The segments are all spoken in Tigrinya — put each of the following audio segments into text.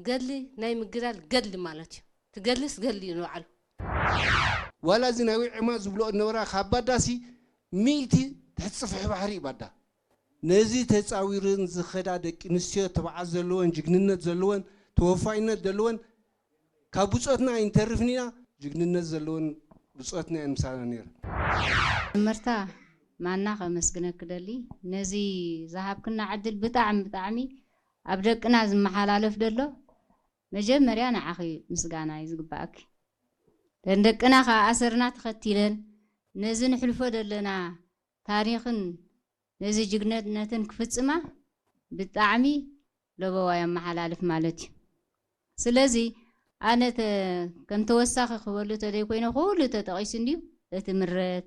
ገድሊ ናይ ምግዳል ገድሊ ማለት እዩ። እቲ ገድልስ ገድሊ እዩ ንባዕሉ። ዋላ እዚ ናይ ዊዕማ ዝብልኦ ነበራ ካብ ባዳሲ ሚእቲ ትሕቲ ጽፍሒ ባሕሪ እዩ ባዳ። ነዚ ተጻዊረን ዝኸዳ ደቂ ኣንስትዮ ትብዓት ዘለወን፣ ጅግንነት ዘለወን፣ ተወፋይነት ዘለወን፣ ካብ ብጾትና ኣይንተርፍን ኢና። ጅግንነት ዘለወን ብጾትና እየን ምሳና ነይረን። መርታ ማና ከመስግነክ ደሊ ነዚ ዝሃብክና ዕድል ብጣዕሚ ብጣዕሚ ኣብ ደቅና ዝመሓላለፍ ደሎ መጀመርያ ንዓኺ ምስጋና እዩ ዝግባኣኪ። ደን ደቅና ከዓ ኣሰርና ተኸቲለን ነዚ ንሕልፎ ዘለና ታሪኽን ነዚ ጅግንነትን ክፍጽማ ብጣዕሚ ለበዋ የመሓላልፍ ማለት እዩ። ስለዚ ኣነ ተ- ከም ተወሳኺ ክበሉ ተደይ ኮይነ ኩሉ ተጠቒሱ እንድዩ እቲ ምረት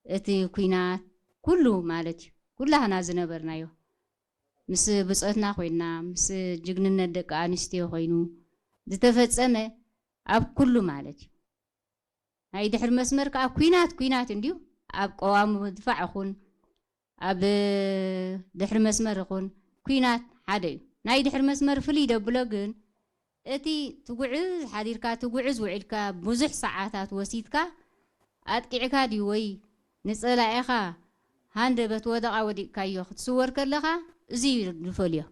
እቲ ኩናት ኩሉ ማለት እዩ ኩላህና ዝነበርናዮ ምስ ብጾትና ኮይና ምስ ጅግንነት ደቂ ኣንስትዮ ኮይኑ ዝተፈጸመ ኣብ ኩሉ ማለት እዩ። ናይ ድሕሪ መስመር ከዓ ኩናት ኩናት እንድዩ ኣብ ቀዋሚ ድፋዕ ይኹን ኣብ ድሕሪ መስመር ይኹን ኩናት ሓደ እዩ። ናይ ድሕሪ መስመር ፍልይ ደብሎ ግን እቲ ትጉዕዝ ሓዲርካ ትጉዕዝ ውዒልካ ብዙሕ ሰዓታት ወሲድካ ኣጥቂዕካ ድዩ ወይ ንጸላኢኻ ሃንደበት ወደቓ ወዲቕካዮ ክትስወር ከለኻ እዚ እዩ ዝፈልዮ።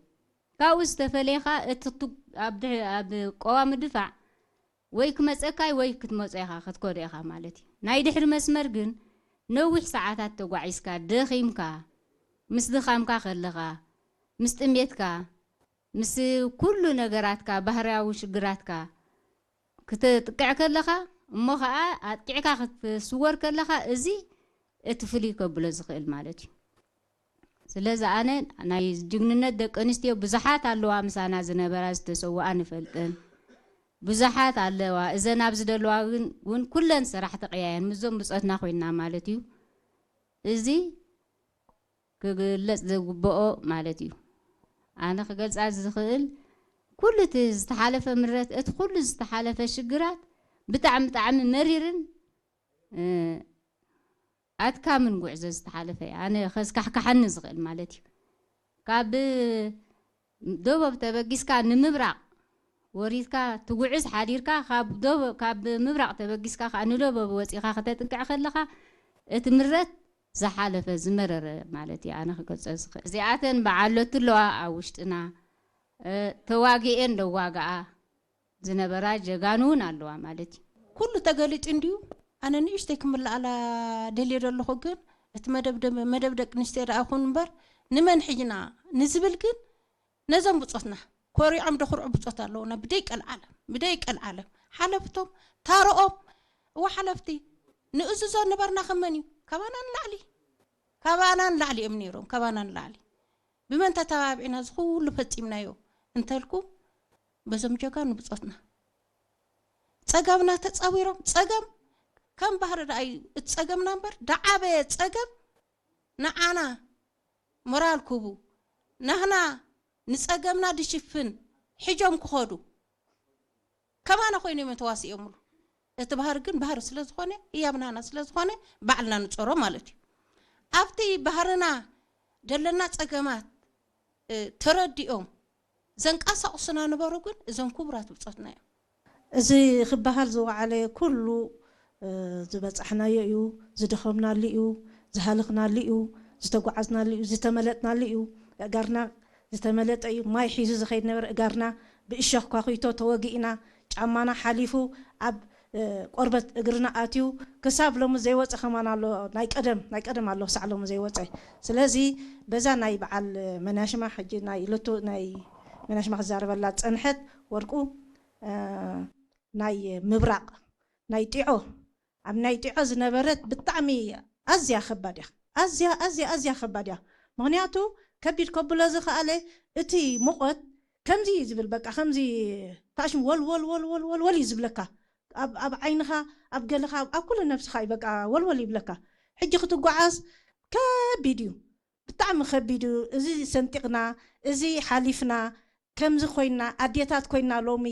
ካብኡ ዝተፈለየ ኸኣ እቲ ቱ- ኣብ ድሕ- ኣብ ቀዋሚ ድፋዕ ወይ ክመጸካ ወይ ክትመጾ ኢኻ ክትከዶ ኢኻ ማለት እዩ። ናይ ድሕሪ መስመር ግን ነዊሕ ሰዓታት ተጓዒዝካ ደኺምካ ምስ ድኻምካ ከለኻ ምስ ጥሜትካ ምስ ኩሉ ነገራትካ ባህርያዊ ሽግራትካ ክተጥቅዕ ከለኻ እሞ ኸኣ ኣጥቂዕካ ክትስወር ከለኻ እዚ እቲ ፍልይ ከብሎ ዝኽእል ማለት እዩ። ስለዚ ኣነ ናይ ጅግንነት ደቂ ኣንስትዮ ብዙሓት ኣለዋ ምሳና ዝነበራ ዝተሰውኣ ንፈልጠን ብዙሓት ኣለዋ እዘን ኣብዚ ደለዋ እውን ኩለን ሰራሕቲ ቀያየን ምዞም ብፆትና ኮይና ማለት እዩ። እዚ ክግለፅ ዝግበኦ ማለት እዩ። ኣነ ክገልፃ ዝኽእል ኩሉ እቲ ዝተሓለፈ ምረት እቲ ኩሉ ዝተሓለፈ ሽግራት ብጣዕሚ ብጣዕሚ መሪርን ኣድካምን ጉዕዞ ዝተሓለፈ እየ ኣነ ከዝካሕካሓኒ ዝኽእል ማለት እዩ። ካብ ደቡብ ተበጊስካ ንምብራቕ ወሪድካ ትጉዕዝ ሓዲርካ ካብ ምብራቕ ተበጊስካ ከዓ ንደቡብ ወፂኻ ክተጥቅዕ ከለኻ እቲ ምረት ዝሓለፈ ዝመረረ ማለት እዩ ኣነ ክገልፆ ዝኽእል። እዚኣተን በዓሎት ኣለዋ ኣብ ውሽጥና ተዋጊኤን ደዋግኣ ዝነበራ ጀጋኑ እውን ኣለዋ ማለት እዩ። ኩሉ ተገሊጹ እንድዩ ኣነ ንእሽተይ ክምልኣላ ደልየ ደለኹ ግን እቲ መደብ ደቂ ኣንስትዮ ደኣ ኩን እምበር ንመን ሒዝና ንዝብል ግን ነዞም ብጾትና ኮሪዖም ደኹርዑ ብጾት ኣለዉና ብደይ ቀልዓለም ብደይ ቀልዓለም ሓለፍቶም ታረኦም እዋ ሓለፍቲ ንእዝዞ ነበርና ከመን እዩ ካባና ንላዕሊ ካባና ንላዕሊ እዮም ነይሮም ካባና ንላዕሊ ብመን ተተባቢዕና እዚ ኩሉ ፈጺምናዮ እንተልኩም በዞም ጀጋኑ ብጾትና ጸገምና ተጻዊሮም ጸገም ከም ባህሪ ደኣ እዩ እቲ ጸገምና እምበር ደዓበየ ጸገም ንዓና ሞራል ክህቡ ናህና ንጸገምና ድሽፍን ሒጆም ክኸዱ ከማና ኮይኖም እዮም ተዋሲኦምሉ እቲ ባህሪ ግን ባህሪ ስለ ዝኾነ ህያብ ናህና ስለ ዝኾነ ባዕልና ንጸሮ ማለት እዩ ኣብቲ ባህርና ደለና ጸገማት ተረዲኦም ዘንቀሳቕሱና ነበሩ ግን እዞም ክቡራት ብጾትና እዮም። እዚ ክበሃል ዝወዓለ ኩሉ ዝበጻሕናዮ እዩ፣ ዝደኸምናሉ እዩ፣ ዝሃለኽናሉ እዩ፣ ዝተጓዓዝናሉ እዩ፣ ዝተመለጥናሉ እዩ። እጋርና ዝተመለጠ እዩ፣ ማይ ሒዙ ዝኸይድ ነበረ እጋርና ብእሾኽ ኳኺቶ ተወጊእና ጫማና ሓሊፉ ኣብ ቆርበት እግርና ኣትዩ ክሳብ ሎሚ ዘይወፀ ከማን ኣሎ ናይ ቀደም ናይ ቀደም ኣሎ ክሳዕ ሎሚ ዘይወፀ ስለዚ በዛ ናይ በዓል መናሽማ ሕጂ ናይ ሎቱ ናይ መናሽማ ክዛረበላ ዝፀንሐት ወርቁ ናይ ምብራቕ ናይ ጢዖ ኣብ ናይ ጢዖ ዝነበረት ብጣዕሚ ኣዝያ ከባድ እያ ኣዝያ ኣዝያ ኣዝያ ከባድ እያ ምክንያቱ ከቢድ ከብሎ ዝኸኣለ እቲ ሙቐት ከምዚ እዩ ዝብል በቃ ከምዚ ታሽም ወል ወል ወል ወል ወል ወል እዩ ዝብለካ ኣብ ኣብ ዓይንኻ ኣብ ገለኻ ኣብ ኩሉ ነብስኻ እዩ በቃ ወል ወል ይብለካ ሕጂ ክትጓዓዝ ከቢድ እዩ ብጣዕሚ ከቢድ እዩ እዚ ሰንጢቕና እዚ ሓሊፍና ከምዚ ኮይና ኣዴታት ኮይና ሎሚ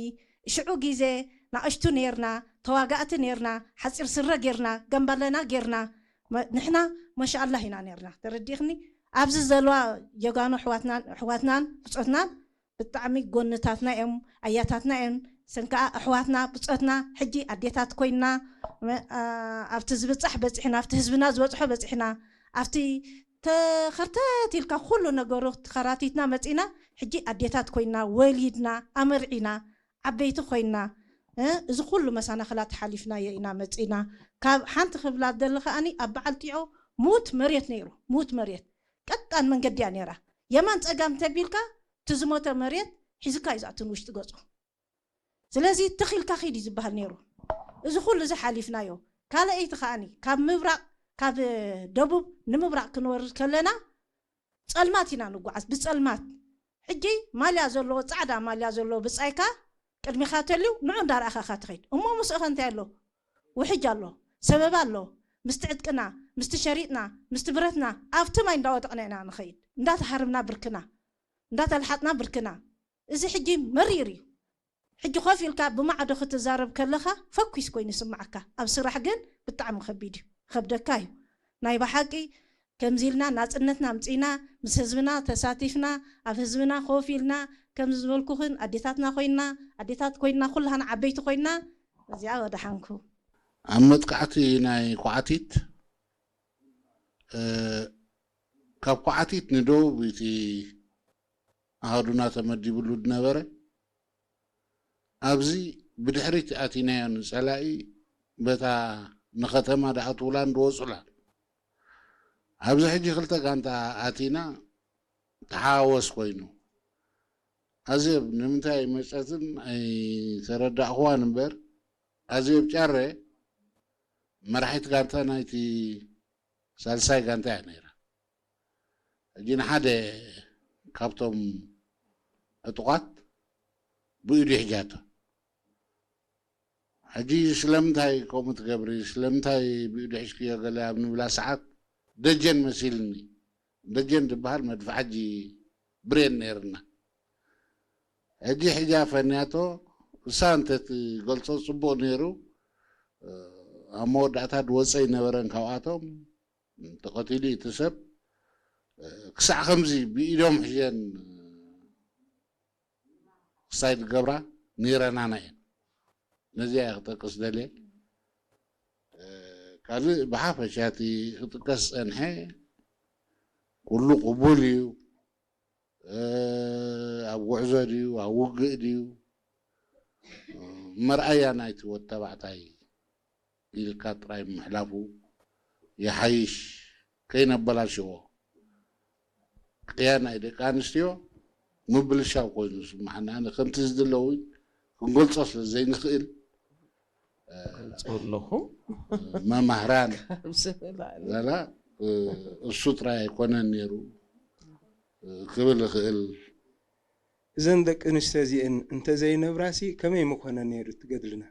ሽዑ ግዜ ናእሽቱ ነርና ተዋጋእቲ ነርና ሓፂር ስረ ገርና ገንባለና ገርና ንሕና መሻኣላህ ኢና ነርና ተረዲእኽኒ ኣብዚ ዘለዋ ጀጋኑ ኣሕዋትናን ብፆትናን ብጣዕሚ ጎንታትና እዮም፣ ኣያታትና እዮም። ሰን ከዓ ኣሕዋትና ብጾትና ሕጂ ኣዴታት ኮይና፣ መ- ኣ- ኣብቲ ዝብጻሕ በጺሕና፣ ኣብቲ ህዝብና ዝበጽሖ በጺሕና፣ ኣብቲ ተኸርተት ኢልካ ኩሉ ነገሩ ተኸራቲትና መጺና። ሕጂ ኣዴታት ኮይና፣ ወሊድና፣ ኣመርዒና፣ ዓበይቲ ኮይና፣ እ፣ እዚ ኩሉ መሳናኽላት ሓሊፍናዮ ኢና መጺና። ካብ ሓንቲ ክብላ ደሊ ከኣኒ ኣብ በዓል ጢዖ ምዉት መሬት ነይሩ፣ ምዉት መሬት ቀጣን መንገዲ እያ ነይራ። የማን ጸጋም ተቢልካ እቲ ዝሞተ መሬት ሒዝካ እዩ ዝኣቱ ንውሽጢ ገጹ። ስለዚ ትኺልካ ኺድ እዩ ዝበሃል ነይሩ። እዚ ኩሉ እዚ ሓሊፍናዮ። ካልኣይቲ ከኣኒ ካብ ምብራቕ፣ ካብ ደቡብ ንምብራቕ ክንወርድ ከለና ጸልማት ኢና ንጓዓዝ፣ ብጸልማት። ሕጂ ማልያ ዘለዎ፣ ጻዕዳ ማልያ ዘለዎ ብጻይካ ቅድሚኻ ተልዩ ንዑ እንዳረኣኻ ኢኻ ትኸይድ። እሞ ምስኡ ኸ እንታይ ኣሎ? ውሕጅ ኣሎ፣ ሰበባ ኣሎ። ምስቲ ዕጥቅና፣ ምስቲ ሸሪጥና፣ ምስቲ ብረትና ኣብቲ ማይ እንዳወደቕና ኢና ንኸይድ። እንዳተሃርምና ብርክና፣ እንዳተልሓጥና ብርክና። እዚ ሕጂ መሪር እዩ። ሕጂ ኮፍ ኢልካ ብማዕዶ ክትዛረብ ከለኻ ፈኲስ ኮይኑ ይስምዓካ። ኣብ ስራሕ ግን ብጣዕሚ ከቢድ እዩ፣ ከብደካ እዩ። ናይ ብሓቂ ከምዚ ኢልና ናጽነትና ኣምጺእና፣ ምስ ህዝብና ተሳቲፍና፣ ኣብ ህዝብና ኮፍ ኢልና፣ ከምዚ ዝበልኩኽን ኣዴታትና ኮይና፣ ኣዴታት ኮይና፣ ኩላህና ዓበይቲ ኮይና፣ እዚኣ ወደሓንኩ። ኣብ መጥቃዕቲ ናይ ኳዕቲት፣ እ፣ ካብ ኳዕቲት ንደቡብ እቲ ኣሃዱና ተመዲብሉ ዝነበረ፣ ኣብዚ ብድሕሪት ኣቲናዮ ንጸላኢ፣ በታ ንኸተማ ድኣትውላን ድወጹላን። ኣብዚ ሕጂ ክልተ ጋንታ ኣቲና ተሓዋወስ ኮይኑ። ኣዜብ ንምንታይ መጸትን ኣይተረዳእኽዋን እምበር፣ ኣዜብ ጫረ መራሒት ጋንታ ናይቲ ሳልሳይ ጋንታ እያ ነይራ። ሕጂ ንሓደ ካብቶም ዕጡቓት ብኢዱ ሒዛቶ። ሕጂ ስለምንታይ ከምኡ ትገብሪ፣ ስለምንታይ ብኢዱ ሒዝክዮ ገለ ኣብ ንብላ ሰዓት፣ ደጀን መሲልኒ። ደጀን ዝበሃል መድፍዓጂ ብሬን ነይርና። ሕጂ ሒዛ ፈንያቶ፣ እሳ እንተትገልጾ ጽቡቕ ነይሩ። ኣብ መወዳእታ ድወጸ ይነበረን ካብኣቶም። ተቐቲሉ እቲ ሰብ። ክሳዕ ከምዚ ብኢዶም ሒዘን ክሳይ ዝገብራ ነይረናና እየን። ነዚኣ እየ ክጠቅስ ደልየ። ካልእ ብሓፈሻ እቲ ክጥቀስ ዝጸንሐ ኩሉ ቅቡል እዩ። ኣብ ጉዕዞ ድዩ፣ ኣብ ውግእ ድዩ፣ መርኣያ ናይቲ ወድ ተባዕታይ ኢልካ ጥራይ ምሕላፉ ይሓይሽ፣ ከይነበላሽዎ። ቅያ ናይ ደቂ ኣንስትዮ ምብልሻው ኮይኑ ዝስምዓኒ። ኣነ ከምቲ ዝድለ እውን ክንገልጾ ስለ ዘይንኽእል፣ ገልጾ ኣለኹ። መማህራን ካብዚ ንላዕሊ። ዛላ፣ እሱ ጥራይ ኣይኮነን ነይሩ ክብል እኽእል። እዘን ደቂ ኣንስትዮ እዚአን እንተዘይነብራሲ ከመይ ምኾነ ነይሩ እቲ ገድልና?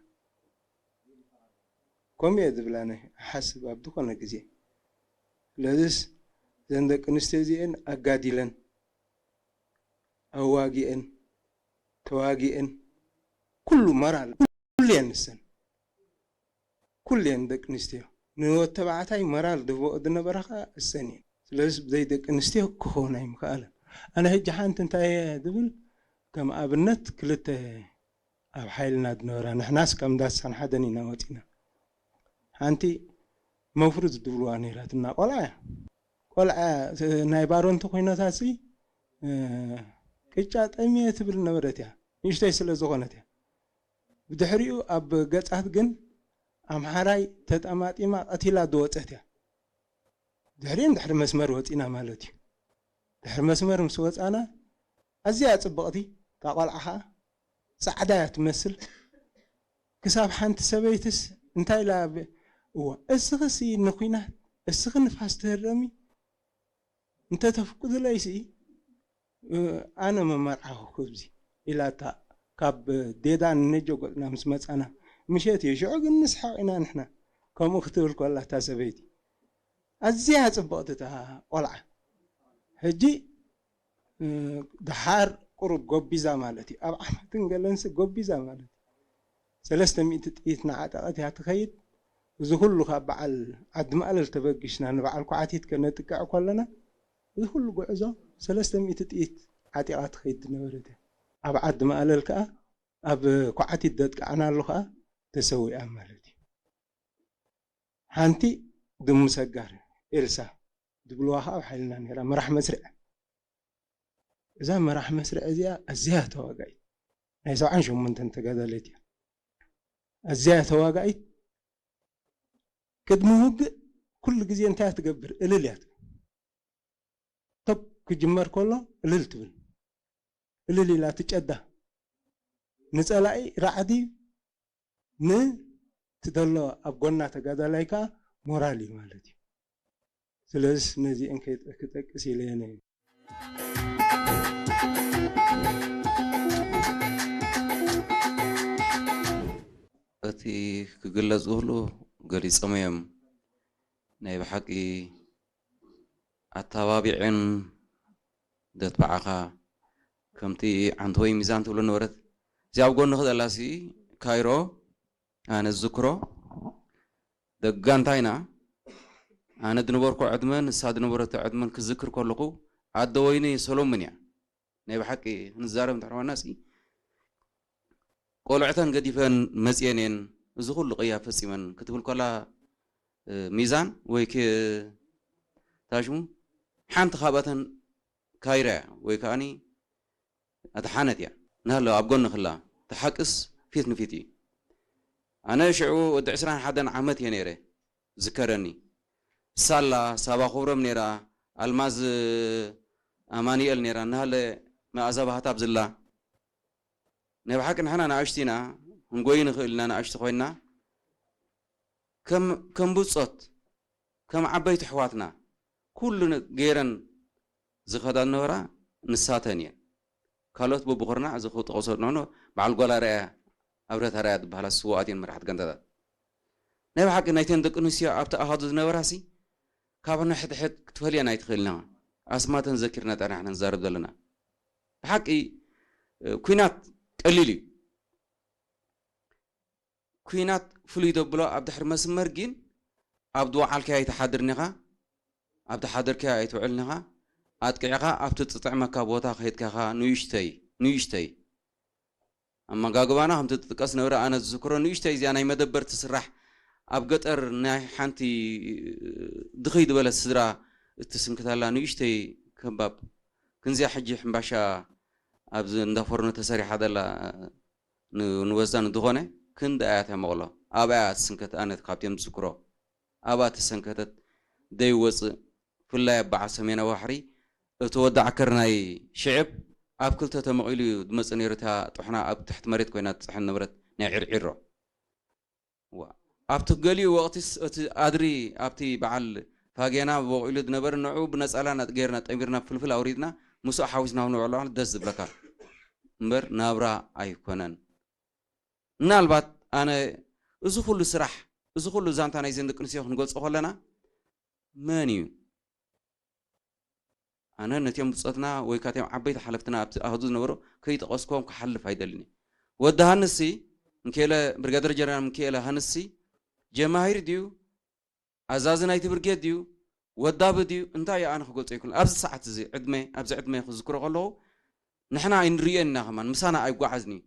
ከምኡ እየ ዝብል ኣነ እሓስብ ኣብ ዝኾነ ግዜ። ስለዚስ እዘን ደቂ ኣንስትዮ እዚአን ኣጋዲለን፣ ኣዋጊአን፣ ተዋጊአን፣ ኩሉ መራል ኩሉ እየን ንሰን። ኩሉ እየን ደቂ ኣንስትዮ። ንወድ ተባዕታይ መራል ድህቦኦ ዝነበራ ኸዓ እሰን እየን። ስለዚ ብዘይ ደቂ ኣንስትዮ ክኸውን ኣይምኸኣለን። ኣነ ሕጂ ሓንቲ እንታይ እየ ዝብል፣ ከም ኣብነት ክልተ ኣብ ሓይልና ዝነበራ፣ ንሕናስ ካብ እንዳ ስሳን ሓደን ኢና ወፂና። ሓንቲ መፍሩዝ ዝብልዋ ነይራትና፣ ቆልዓ እያ። ቆልዓ ናይ ባሮንቲ ኮይነታሲ፣ እ፣ ቅጫ ጠምየ ትብል ነበረት እያ። ንእሽተይ ስለ ዝኾነት እያ። ብድሕሪኡ ኣብ ገጻት ግን ኣምሓራይ ተጠማጢማ ቀቲላ ዝወጸት እያ። ድሕሪኡ ድሕሪ መስመር ወጺና ማለት እዩ። ድሕሪ መስመር ምስ ወጻና ኣዝያ ጽብቕቲ፣ እታ ቆልዓ ኸኣ ጻዕዳ እያ ትመስል። ክሳብ ሓንቲ ሰበይትስ እንታይ ኢላ ብ-፣ እዋ፣ እስኽሲ ንኲናት፣ እስኺ ንፋስ ትህረሚ፣ እንተ ተፍቅዱለይሲ፣ እ፣ ኣነ መመርዓኹ ክብዚ ኢላታ፣ ካብ ዴዳን ነጆ ገጽና ምስ መጻና፣ ምሸት እዩ። ሽዑ ግን ንስሕቕ ኢና ንሕና። ከምኡ ክትብል ከላ እታ ሰበይቲ፣ ኣዝያ ጽብቕቲ እታ ቆልዓ። ሕጂ፣ እ፣ ደሓር ቁሩብ ጎቢዛ ማለት እዩ። ኣብ ዓመትን ገለንሲ ጎቢዛ ማለት እዩ። ሰለስተ ሚእቲ ጥይት ንዓጠቐት እያ ትኸይድ። እዚ ኩሉ ካብ በዓል ዓዲ ማእለል ተበጊስና ንበዓል ኳዕቲት ከነጥቅዕ ከለና፣ እዚ ኩሉ ጉዕዞ ሰለስተ ሚእቲ ጥይት ዓጢቓ ትኸይድ ዝነበረት እያ። ኣብ ዓዲ ማእለል ከዓ ኣብ ኳዓቲት ዘጥቅዓናሉ ከዓ ተሰዊኣ ማለት እዩ። ሓንቲ ድሙ ሰጋር ኤልሳ ድብልዋ ከዓ ኣብ ሓይልና ነይራ፣ መራሕ መስርዕ። እዛ መራሕ መስርዕ እዚኣ ኣዝያ ተዋጋኢት ናይ ሰብዓን ሸሞንተን ተጋዳለይት እያ። ኣዝያ ተዋጋኢት። ቅድሚ ውግእ ኩሉ ግዜ እንታይ እያ ትገብር? እልል እያ ትብል። ቶብ ክጅመር ከሎ እልል ትብል። እልል ኢላ ትጨዳ። ንጸላኢ ራዕዲ፣ ንትደሎ ኣብ ጎና ተጋዳላይ ከዓ ሞራል እዩ ማለት እዩ። ስለዚ ነዚአን ከይጠ-፣ ክጠቅስ ኢለ እየ ነይሩ። እቲ ክግለጽ ዝኽእሉ ገሊጾም እዮም። ናይ ብሓቂ ኣተባቢዐን ዘትብዓኻ ከምቲ ዓንተወይ ሚዛን ትብሎ ነበረት። እዚ ኣብ ጎንኺ ዘላሲ ካይሮ ኣነ ዝዝክሮ ደጋ እንታይ ኢና ኣነ ዝነበርኩ ዕድመ ንሳ ዝነበረቶ ዕድመን ክዝክር ከለኹ ኣደ ወይኒ ሰሎምን እያ። ናይ ብሓቂ ክንዛረብ እንድሕር ዋናሲ ቆልዕተን ገዲፈን መፅየን እየን እዚ ኩሉ ቅያ ፈፂመን ክትብል ከላ ሚዛን ወይ ታሽሙ ሓንቲ ካብኣተን ካይራ እያ ወይ ከዓኒ ኣድሓነት እያ ናሃለ ኣብ ጎኒ ክላ ተሓቅስ ፊት ንፊት እዩ ኣነ ሽዑ ወዲ ዕስራን ሓደን ዓመት እየ ነይረ ዝከረኒ ሳላ ሳባ ክብሮም ነይራ ኣልማዝ ኣማኒኤል ነይራ ናሃለ መኣዛ ባህታ ኣብዝላ ናይ ብሓቂ ንሕና ንኣሽቱ ኢና ክንጎይ ንኽእል ኢና ንኣሽቱ ኮይና ከም ከም ብጾት ከም ዓበይቲ ኣሕዋትና ኩሉ ገይረን ዝኸዳ ዝነበራ ንሳተን እየን ካልኦት በብኹርናዕ እዚ ክጠቕሶ ንሕኖ በዓል ጓል ኣርኣያ ኣብረት ኣርኣያ ዝበሃላ ስውኣት እየን መራሕቲ ጋንታታት ናይ ብሓቂ ናይተን ደቂ ኣንስትዮ ኣብቲ ኣሃዱ ዝነበራሲ ካብ ንሕድሕድ ክትፈልየን ኣይትኽእልና ኣስማተን ዘኪርና ጥራሕ ንዛረብ ዘለና ብሓቂ ኩናት ቀሊል እዩ ኩናት ፍሉይ ዘብሎ ኣብ ድሕሪ መስመር ግን ኣብ ዝወዓልካዮ ኣይትሓድርን ኢኻ ኣብ ዝሓደርካዮ ኣይትውዕልን ኢኻ ኣጥቂዕኻ ኣብቲ ዝጥዕመካ ቦታ ከይድካ ኢኻ ንእሽተይ ንእሽተይ ኣመጋግባና ከምቲ ዝጥቀስ ነበረ ኣነ ዝዝክሮ ንእሽተይ እዚኣ ናይ መደበር ትስራሕ ኣብ ገጠር ናይ ሓንቲ ድኽይ ዝበለት ስድራ እትስንክታላ ንእሽተይ ከባብ ክንዚኣ ሕጂ ሕምባሻ ኣብዚ እንዳፈርኖ ተሰሪሓ ዘላ ንወዛ ንዝኾነ ክንዲ ኣያ ተመቕሎ ኣብኣ ትስንከት ኣነ ካብቲኦም ዝዝክሮ ኣብኣ ተሰንከተት ደይወፅእ ፍላይ ኣብ በዓል ሰሜናዊ ባሕሪ እቲ ወዲ ዓከር ናይ ሽዕብ ኣብ ክልተ ተመቒሉ እዩ ዝመፅእ ነይሩ እታ ጥሕና ኣብ ትሕቲ መሬት ኮይና ትፅሕን ነበረት ናይ ዒርዒሮ ኣብቲ ገሊኡ ወቕቲስ እቲ ኣድሪ ኣብቲ በዓል ፋጌና ወቒሉ ዝነበረ ንዑ ብነፃላ ጌርና ጠሚርና ፍልፍል ኣውሪድና ምስኡ ሓዊስና ንውዕሎ ደስ ዝብለካ እምበር ናብራ ኣይኮነን ምናልባት ኣነ እዚ ኩሉ ስራሕ እዚ ኩሉ ዛንታ ናይዘን ደቂ ኣንስትዮ ክንገልፆ ከለና መን እዩ ኣነ ነቲኦም ብፆትና ወይ ካቲኦም ዓበይቲ ሓለፍትና ኣብቲ ኣህዱ ዝነበሩ ከይጠቐስክዎም ክሓልፍ ኣይደልን እየ ወዲ ሃንሲ ምክኤለ ብርጋደር ጀነራል ምክኤለ ሃንሲ ጀማሂር ድዩ ኣዛዚ ናይቲ ብርጌድ ድዩ ወዳቢ ድዩ እንታይ እዩ ኣነ ክገልፆ ይክእል ኣብዚ ሰዓት እዚ ዕድመ ኣብዚ ዕድመ ክዝክሮ ከለኹ ንሕና ኣይንርእዮን ኢና ከማን ምሳና ኣይጓዓዝን እዩ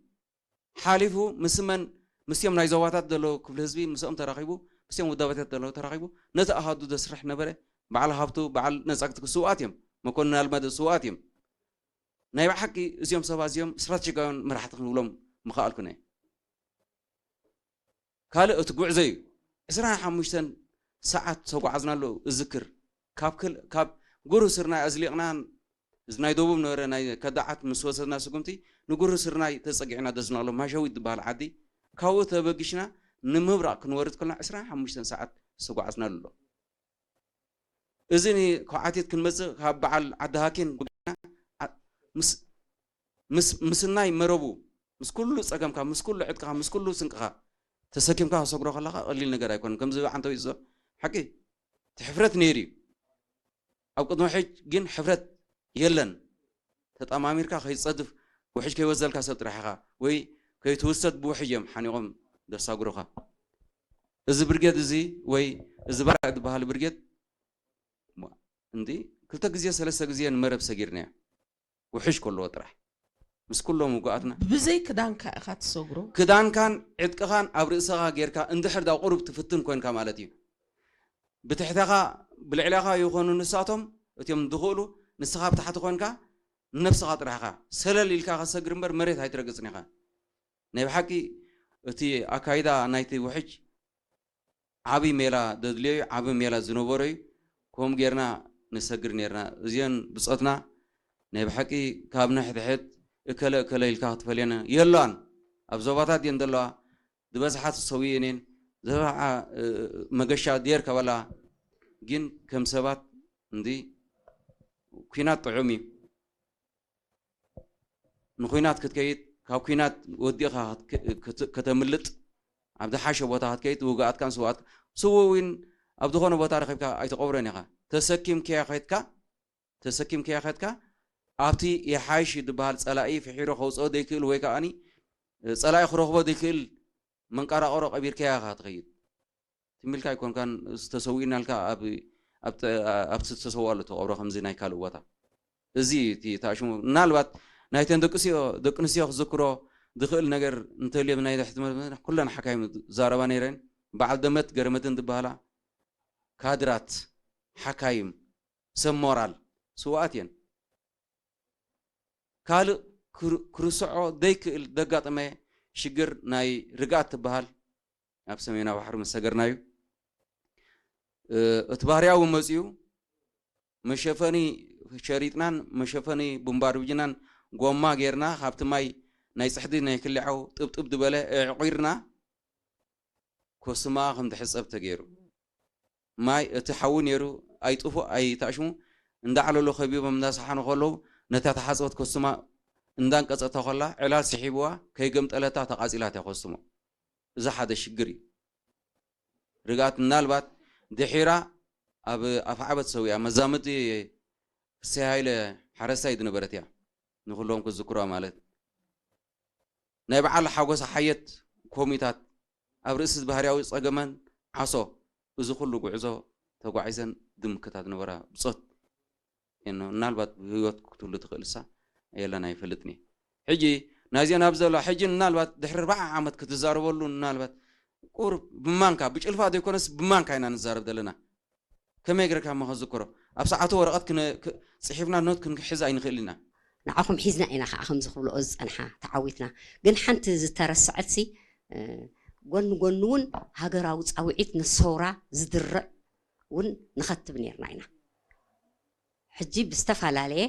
ሓሊፉ ምስ መን ምስዮም ናይ ዞባታት ዘለዉ ክፍሊ ህዝቢ ምስኦም ተራኺቡ ምስዮም ውዳበታት ዘለዉ ተራኺቡ ነቲ ኣሃዱ ዘስርሕ ነበረ በዓል ሃብቱ በዓል ነጻግቲ ስውኣት እዮም መኮንን ኣልመደ ስውኣት እዮም ናይ ብሓቂ እዚኦም ሰባት እዚኦም ስትራቴጂካውያን መራሕቲ ክንብሎም ምኽኣልኩነ ካልእ እቲ ጉዕዞ እዩ ዕስራን ሓሙሽተን ሰዓት ዝተጓዓዝናሉ እዝክር ካብ ክል ካብ ጉሩ ስርናይ ኣዝሊቕናን እዚ ናይ ደቡብ ነበረ ናይ ከዳዓት ምስ ወሰድና ስጉምቲ ንጉሩ ስርናይ ተፀጊዕና ደዝናሎ ማሸዊት ዝበሃል ዓዲ ካብኡ ተበጊሽና ንምብራቕ ክንወርድ ከለና ዕስራን ሓሙሽተን ሰዓት ዝተጓዓዝናሉ ኣሎ እዚ ንኳዓቲት ክንመፅእ ካብ በዓል ዓዲ ሃኪን ጉና ምስ ምስ ምስናይ መረቡ ምስ ኩሉ ፀገምካ ምስ ኩሉ ዕጥቅኻ ምስ ኩሉ ስንቅኻ ተሰኪምካ ክሰግሮ ከለካ ቀሊል ነገር ኣይኮነን ከምዚ ዓንተው ይዞ ሓቂ እቲ ሕፍረት ነይሩ እዩ ኣብ ቅድሚ ሕጅ ግን ሕፍረት የለን ተጣማሚርካ ከይትፀድፍ ውሕጅ ከይወዘልካ ሰብ ጥራሕ ኢኻ ወይ ከይትውሰድ ብውሕጅ እዮም ሓኒቆም ደሳጉሩኻ እዚ ብርጌድ እዚ ወይ እዚ ባርዕ ዝበሃል ብርጌድ እንዲ ክልተ ግዜ ሰለስተ ግዜ ንመረብ ሰጊርናዮ ውሕጅ ከለዎ ጥራሕ ምስ ኩሎም ውጉኣትና ብዘይ ክዳንካ ኢኻ ትሰግሮ። ክዳንካን ዕጥቅኻን ኣብ ርእስኻ ጌርካ እንድሕር ዳ ቁሩብ ትፍትን ኮንካ ማለት እዩ። ብትሕተኻ ብልዕለኻ ይኾኑ ንሳቶም እቲኦም ዝኽእሉ፣ ንስኻ ብታሕቲ ኮንካ ንነብስኻ ጥራሕኻ ሰለል ኢልካ ከሰግር እምበር መሬት ኣይትረግጽን ኢኻ። ናይ ብሓቂ እቲ ኣካይዳ ናይቲ ውሕጅ ዓቢ ሜላ ደድልዮ እዩ፣ ዓቢ ሜላ ዝነበሮ እዩ። ከምኡ ጌርና ንሰግር ኔርና። እዚኦን ብጾትና ናይ ብሓቂ ካብ ንሕድሕድ እከለ እከለ ኢልካ ክትፈልየን የሎን። ኣብ ዞባታት እየን ዘለዋ ዝበዝሓ ተሰዊኤን እየን። ዝበዝሓ መገሻ ድየር ከበላ ግን ከም ሰባት እንዲ ኩናት ጥዑም እዩ። ንኩናት ክትከይድ ካብ ኩናት ወዲእኻ ከተምልጥ ኣብ ዝሓሸ ቦታ ክትከይድ ውግኣትካን ስውኣትካ ስውእ እውን ኣብ ዝኾነ ቦታ ረኺብካ ኣይትቐብሮን ኢኻ። ተሰኪምካዮ ከድካ ተሰኪምካዮ ከድካ ኣብቲ የሓይሽ ዝበሃል ጸላኢ ፍሒሩ ከውፅኦ ዘይክእል ወይ ከዓኒ ጸላኢ ክረኽቦ ዘይክእል መንቀራቕሮ ቀቢርካያ ኢኻ ትኸይድ። ትም ኢልካ ኣይኮንካን ዝተሰዊእናልካ ኣብቲ ዝተሰውኣሉ ትቐብሮ ከምዚ ናይ ካልእ ቦታ። እዚ እቲ ተኣሽሙ ምናልባት ናይተን ደቂ ኣንስትዮ ክዝክሮ ዝኽእል ነገር እንተልዮ ናይ ድሕቲ ኩለን ሓካይም ዛረባ ነይረን። በዓል ደመት ገረመትን ዝበሃላ ካድራት ሓካይም ሰብ ሞራል ስውኣት እየን። ካልእ ክርስዖ ዘይክእል ዘጋጠመ ሽግር ናይ ርግኣት ትበሃል ኣብ ሰሜናዊ ባሕሪ ምስ ሰገርና እዩ። እቲ ባህርያዊ መፂኡ መሸፈኒ ሸሪጥናን መሸፈኒ ቡምባርብጅናን ጎማ ጌርና ካብቲ ማይ ናይ ፅሕዲ ናይ ክልዓው ጥብጥብ ዝበለ ኣዕቑርና ኮስማ ከም ትሕፀብ ተገይሩ። ማይ እቲ ሓዊ ነይሩ ኣይጥፉእ ኣይታሽሙ እንዳዕለሉ ከቢቦም እንዳሰሓኑ ከለዉ ነታ ተሓፀበት ኮስማ እንዳንቀፀታ ከላ ዕላል ስሒብዋ ከይገምጠለታ ተቓፂላ እያ ኮስሞ። እዚ ሓደ ሽግር እዩ። ርግኣት ምናልባት ድሒራ ኣብ ኣፍዓበት ሰዊኣ መዛምዲ ክሰይ ሃይለ ሓረስታይ ዝነበረት እያ። ንኩሎም ክዝክሯ ማለት ናይ በዓል ሓጎስ ሓየት ኮሚታት ኣብ ርእሲ ባህርያዊ ጸገመን ዓሶ እዚ ኩሉ ጉዕዞ ተጓዒዘን ድምክታት ነበራ ብጾት እኖ ምናልባት ብህይወት ክትህሉ ትኽእልሳ የለን ኣይፈልጥን እየ። ሕጂ ናይዚአን ኣብ ዘሎ ሕጂ ምናልባት ድሕሪ ኣርባዓ ዓመት ክትዛረበሉ ምናልባት ቁሩብ ብማንካ ብጭልፋ ዘይኮነስ ብማንካ ኢና ንዛረብ ዘለና። ከመይ ገርካ እሞ ከዝክሮ ኣብ ሰዓቱ ወረቐት ጽሒፍና ኖት ክንሕዝ ኣይንኽእል ኢና። ንዓኹም ሒዝና ኢና ከዓ ከምዚ ክብልኦ ዝፀንሓ ተዓዊትና ግን ሓንቲ ዝተረስዐትሲ ጎኒ ጎኒ እውን ሃገራዊ ፃውዒት ንሰውራ ዝድርዕ እውን ንኸትብ ነርና ኢና ሕጂ ብዝተፈላለየ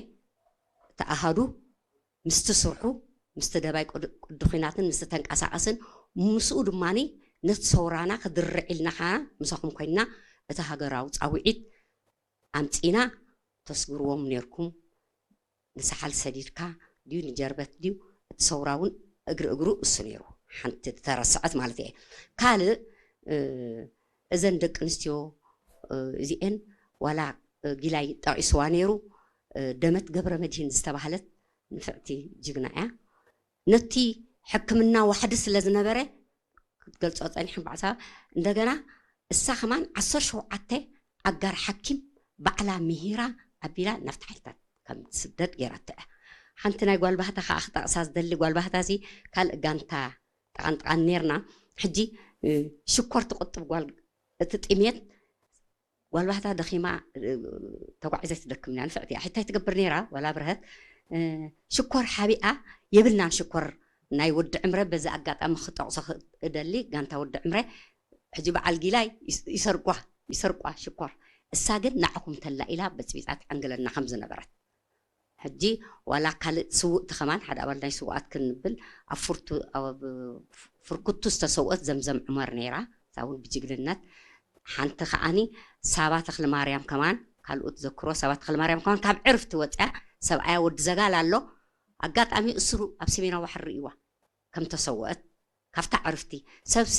ተኣሃዱ ምስቲ ስርሑ ምስቲ ደባይ ቅዲ ኩናትን ምስቲ ተንቀሳቐስን ምስኡ ድማ ነቲ ሰውራና ክድርዕ ኢልና ከዓ ምሳኹም ኮይንና እቲ ሃገራዊ ፃውዒት ኣምፂና ተስግርዎም ነርኩም ንሳሓል ሰዲድካ ድዩ ንጀርበት ድዩ እቲ ሰውራ እውን እግሪ እግሩ እሱ ነይሩ ሓንቲ ተረስዐት ማለት እየ ካልእ እዘን ደቂ ኣንስትዮ እዚኤን ዋላ ጊላይ ጠቒስዋ ነይሩ ደመት ገብረ መድሂን ዝተባህለት ንፍዕቲ ጅግና እያ ነቲ ሕክምና ዋሕዲ ስለ ዝነበረ ክትገልፆ ፀኒሐ ባዕሳ እንደገና እሳ ከማን ዓሰርተ ሸውዓተ ኣጋር ሓኪም ባዕላ ምሂራ ኣቢላ ናብቲ ሓይልታት ከም ትስደድ ገይራቶ እያ ሓንቲ ናይ ጓልባህታ ከዓ ክጠቕሳ ዝደሊ ጓልባህታ እዚ ካልእ ጋንታ ጠቓንጠቓን ነርና ሕጂ ሽኮር ትቕጥብ ጓል እቲ ጥሜት ጓልባህታ ደኺማ ተጓዒዘ ትደክም እያ ንፍዕቲ እያ ሕታይ ትገብር ነይራ ዋላ ብርሀት ሽኮር ሓቢኣ የብልናን ሽኮር ናይ ወዲ ዕምረ በዚ ኣጋጣሚ ክጠቕሶ እደሊ ጋንታ ወዲ ዕምረ ሕጂ በዓል ጊላ ይሰርቋ ይሰርቋ ሽኮር እሳ ግን ንዓኹም ተላ ኢላ በፅቢፃ ትዓንግለና ከም ዝነበረት ሕጂ ዋላ ካልእ ስውእቲ ከማን ሓደ ኣባል ናይ ስውኣት ክንብል ኣብ ፍርኩቱ ዝተሰውአት ዘምዘም ዑመር ነይራ እሳ እውን ብጅግንነት ሓንቲ ከዓኒ ሳባ ተክለ ማርያም ከማን ካልኡ ትዘክሮ ሳባ ተክለ ማርያም ከማን ካብ ዕርፍቲ ወፅያ ሰብኣያ ወዲ ዘጋል ኣሎ ኣጋጣሚ እሱ ኣብ ሰሜናዊ ባሕሪ ርእይዋ ከም ተሰወአት ካብታ ዕርፍቲ ሰብሲ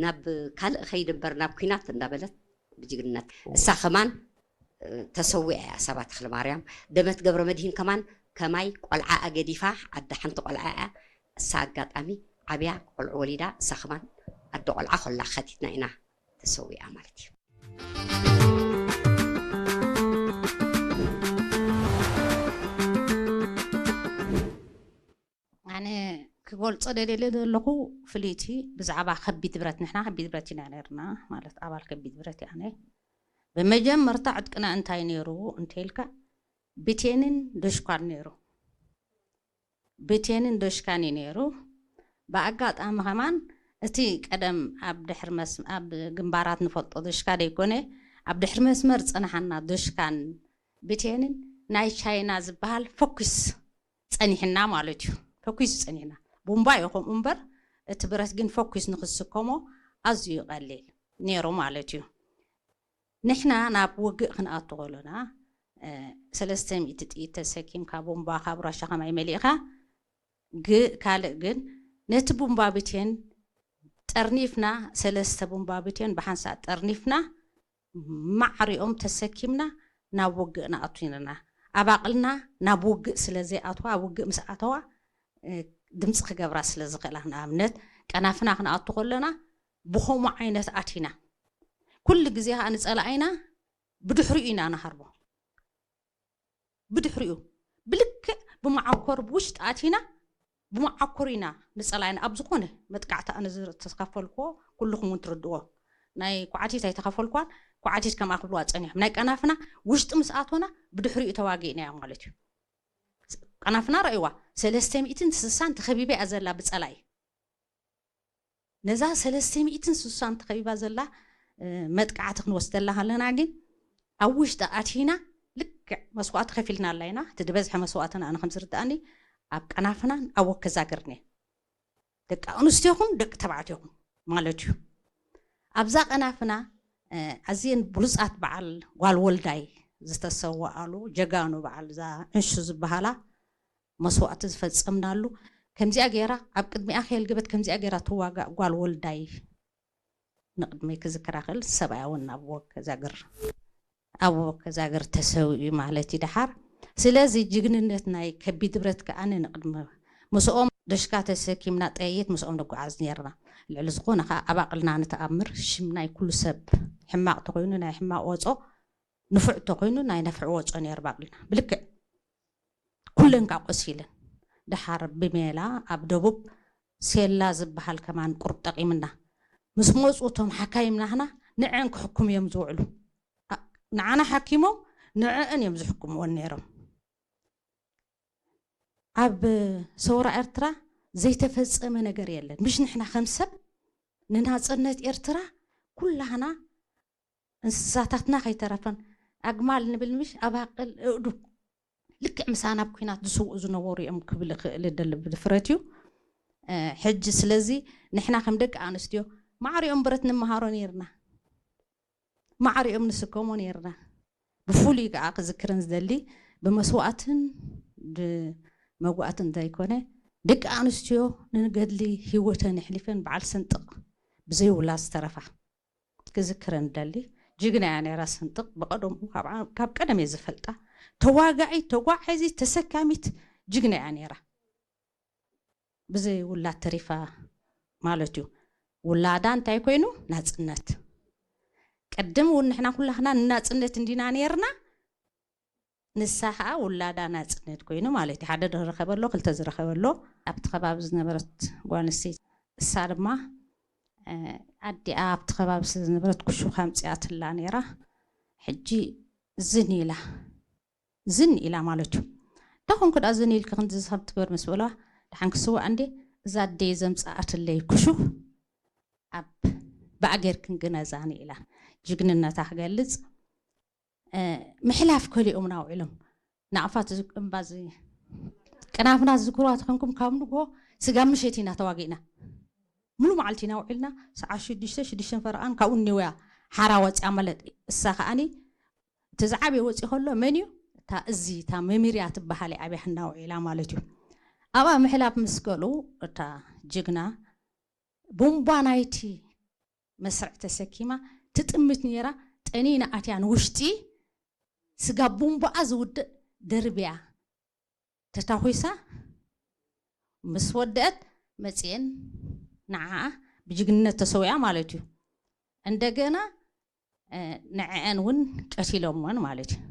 ናብ ካልእ ከይድ እምበር ናብ ኩናት እንዳበለት ብጅግንነት እሳ ከማን ተሰዊኣ እያ ሳባ ተክለ ማርያም ደመት ገብረ መድሂን ከማን ከማይ ቆልዓኣ ገዲፋ ኣደ ሓንቲ ቆልዓ እያ እሳ ኣጋጣሚ ዓብያ ቆልዑ ወሊዳ እሳ ከማን ኣደ ቆልዓ ኮላ ከቲትና ኢና ተሰዊኣ ማለት እዩ ኣነ ክገልጾ ደልየ ዘለኹ ፍልይቲ ብዛዕባ ከቢድ ብረት፣ ንሕና ከቢድ ብረት ኢና ነርና፣ ማለት ኣባል ከቢድ ብረት እያ። ኣነ ብመጀመርታ ዕጥቅና እንታይ ነይሩ እንተልካ፣ ብቴንን ዶሽኳን ነይሩ። ብቴንን ዶሽካን እዩ ነይሩ። ብኣጋጣሚ ከማን እቲ ቀደም ኣብ ድሕሪ መስ-፣ ኣብ ግንባራት ንፈልጦ ዶሽካ ደይኮነ፣ ኣብ ድሕሪ መስመር ዝጸናሓና ዶሽካን ብቴንን ናይ ቻይና ዝበሃል ፈኩስ ጸኒሕና ማለት እዩ። ፈኩስ ጸኒሕና። ቡምባ እዩ ከምኡ እምበር፣ እቲ ብረት ግን ፈኩስ ንክስከሞ ኣዝዩ ቀሊል ነይሩ ማለት እዩ። ንሕና ናብ ውግእ ክንኣቱ ከሎና፣ እ፣ ሰለስተ ሚእቲ ጥይት ተሰኪምካ ቡምባ ካብ ራሻ ከማይ መሊእካ፣ ግ-፣ ካልእ ግን ነቲ ቡምባ ብቴን ጠርኒፍና፣ ሰለስተ ቡምባ ብቴን ብሓንሳእ ጠርኒፍና፣ ማዕሪኦም ተሰኪምና ናብ ውግእ ንኣቱ ኢና። ኣባቕልና ናብ ውግእ ስለ ዘይኣትዋ፣ ኣብ ውግእ ምስ ኣተዋ፣ እ፣ ድምፂ ክገብራ ስለ ዝኽእላ፣ ንኣብነት ቀናፍና ክንኣቱ ከለና ብኸምኡ ዓይነት ኣቲና፣ ኩሉ ግዜ ከዓ ንፀላኢና ብድሕሪኡ ኢና ንሃርቦ። ብድሕሪኡ ብልክዕ ብመዓኮር ብውሽጢ ኣቲና ብመዓኮር ኢና ንፀላኢና። ኣብ ዝኾነ መጥቃዕቲ ኣነ ዝተኻፈልኩዎ ኩልኹም እውን ትርድዎ። ናይ ኳዕቲት ኣይተኻፈልኳን፣ ኳዕቲት ከምኣ ክብልዋ ፀኒሖም። ናይ ቀናፍና ውሽጢ ምስ ኣቶና ብድሕሪኡ ተዋጊእናዮ ማለት እዩ። ቀናፍና ረእይዋ፣ ሰለስተ ሚእትን ስሳን ተኸቢባ እያ ዘላ ብፀላኢ። ነዛ ሰለስተ ሚእትን ስሳን ተኸቢባ ዘላ፣ እ፣ መጥቃዕቲ ክንወስደላ ከለና ግን ኣብ ውሽጢ ኣቲና ልክዕ መስዋእቲ ከፊልና ኣላ ኢና። እቲ ዝበዝሐ መስዋእትና ኣነ ከም ዝርድኣኒ ኣብ ቀናፍናን ኣብ ወከዛግርን እየ። ደቂ ኣንስትዮኹም ደቂ ተባዕትዮኹም ማለት እዩ። ኣብዛ ቀናፍና፣ እ፣ ኣዝየን ብሉጻት በዓል ጓል ወልዳይ ዝተሰወኣሉ ጀጋኑ በዓል እዛ ዕንሹ ዝበሃላ መስዋእቲ ዝፈጸምናሉ፣ ከምዚኣ ገይራ ኣብ ቅድሚኣ ከየልገበት ከምዚኣ ገይራ ትዋጋእ ጓል ወልዳይ ንቅድመይ ክዝክራ ክእል። ሰብኣያ እውን ኣብ ወከዛግር፣ ኣብ ወከዛግር ተሰዊኡ ማለት እዩ ደሓር። ስለዚ ጅግንነት ናይ ከቢድ ብረት ከኣ ንቅድመ ምስኦም ደሽካ ተሰኪምና ጠየት ምስኦም ንጓዓዝ ነርና። ልዕሊ ዝኾነ ከኣ ኣባቕልና ንተኣምር ሽም ናይ ኩሉ ሰብ ሕማቕ ተኾይኑ ናይ ሕማቕ ወጾ፣ ንፉዕ ተኾይኑ ናይ ነፍዕ ወጾ ነይሩ ባቕልና። ብልክዕ ኩለን ካብ ቆሲለን። ደሓር ብሜላ ኣብ ደቡብ ሴላ ዝበሃል ከማን ቁሩብ ጠቒምና። ምስ መጹ እቶም ሓካይም ናህና ንዐን ክሕክሙ እዮም ዝውዕሉ። ኣ-፣ ንዓና ሓኪሞም ንዐን እዮም ዝሕክምወን ነይሮም። ኣብ ሰውራ ኤርትራ ዘይተፈጸመ ነገር የለን። ምሽ ንሕና ከም ሰብ ንናጽነት ኤርትራ ኩላህና እንስሳታትና ከይተረፈን ኣግማል ንብል ምሽ ኣባቕል እእዱ ልክዕ ምሳና ኣብ ኲናት ዝስውኡ ዝነበሩ እዮም ክብል እኽእል እደሊ ብድፍረት እዩ። እ፣ ሕጂ ስለዚ ንሕና ከም ደቂ ኣንስትዮ ማዕሪኦም ብረት ንመሃሮ ነይርና። ማዕሪኦም ንስከሞ ነይርና። ብፍሉይ ከዓ ክዝክረን ዝደሊ ብመስዋእትን ብመጓእትን ዘይኮነ ደቂ ኣንስትዮ ንገድሊ ህይወተን ኣሕሊፈን በዓል ስንጥቕ ብዘይውላ ዝተረፋ ክዝክረን ደሊ። ጅግና እያ ነይራ ስንጥቕ። ብቐደሙ ካብ ዓ-፣ ካብ ቀደም እየ ዝፈልጣ። ተዋጋኢት፣ ተጓዓዚት፣ ተሰካሚት ጅግና እያ ነይራ። ብዘይ ውላድ ተሪፋ ማለት እዩ። ውላዳ እንታይ ኮይኑ? ናጽነት። ቅድም እውን ንሕና ኩላህና ንናጽነት እንዲና ነይርና። ንሳ ኸኣ ውላዳ ናጽነት ኮይኑ ማለት እዩ። ሓደ ዝረኸበ ኣሎ፣ ክልተ ዝረኸበ ኣሎ። ኣብቲ ከባቢ ዝነበረት ጓል ኣንስተይቲ፣ እሳ ድማ፣ እ፣ ኣዲኣ ኣብቲ ከባቢ ስለ ዝነበረት ክሹኽ ኣምጺኣትላ ነይራ። ሕጂ ዝን ኢላ፣ ዝን ኢላ ማለት እዩ። ደኹም ክዳ ዝን ኢልኪ ክንዲ ዝኸም ትግበር ምስ በልዋ፣ ደሓን ክስዋእ እንዴ፣ እዛ ኣደይ ዘምጽኣትለይ ክሹኽ ኣብ ብኣገር ክንግነዛኒ ኢላ ጅግንነታ ክገልጽ፣ እ፣ ምሕላፍ ከሊኦም ናውዒሎም። ናቕፋት ዝ-፣ እምባ ዝ-፣ ቅናፍና ዝዝክርዋ ተኾንኩም ካብ ንግሆ ስጋ ምሸት ኢና ተዋጊእና። ሙሉ መዓልቲ ኢና ውዒልና፣ ሰዓት ሽዱሽተ፣ ሽዱሽተን ፈረቓን ካብኡ እኒወያ ሓራ ወፂኣ ማለት እሳ ከኣኒ እቲ ዝዓበየ ወፂ ከሎ መን እዩ? እታ እዚ፣ እታ መሚርያ ትበሃል እያ ኣብያ ህና ውዒላ ማለት እዩ። ኣብኣ ምሕላፍ ምስ ከሉ እታ ጅግና ቡምባ ናይቲ መስርዕ ተሰኪማ ትጥምት ነይራ። ጠኒና ኣትያ ንውሽጢ ስጋ ቡምባኣ ዝውድእ ደርብያ ተታኺሳ ምስ ወደአት መፅኤን ንዓኣ ብጅግንነት ተሰዊኣ ማለት እዩ። እንደገና፣ እ፣ ንዕአን እውን ቀቲሎምወን ማለት እዩ።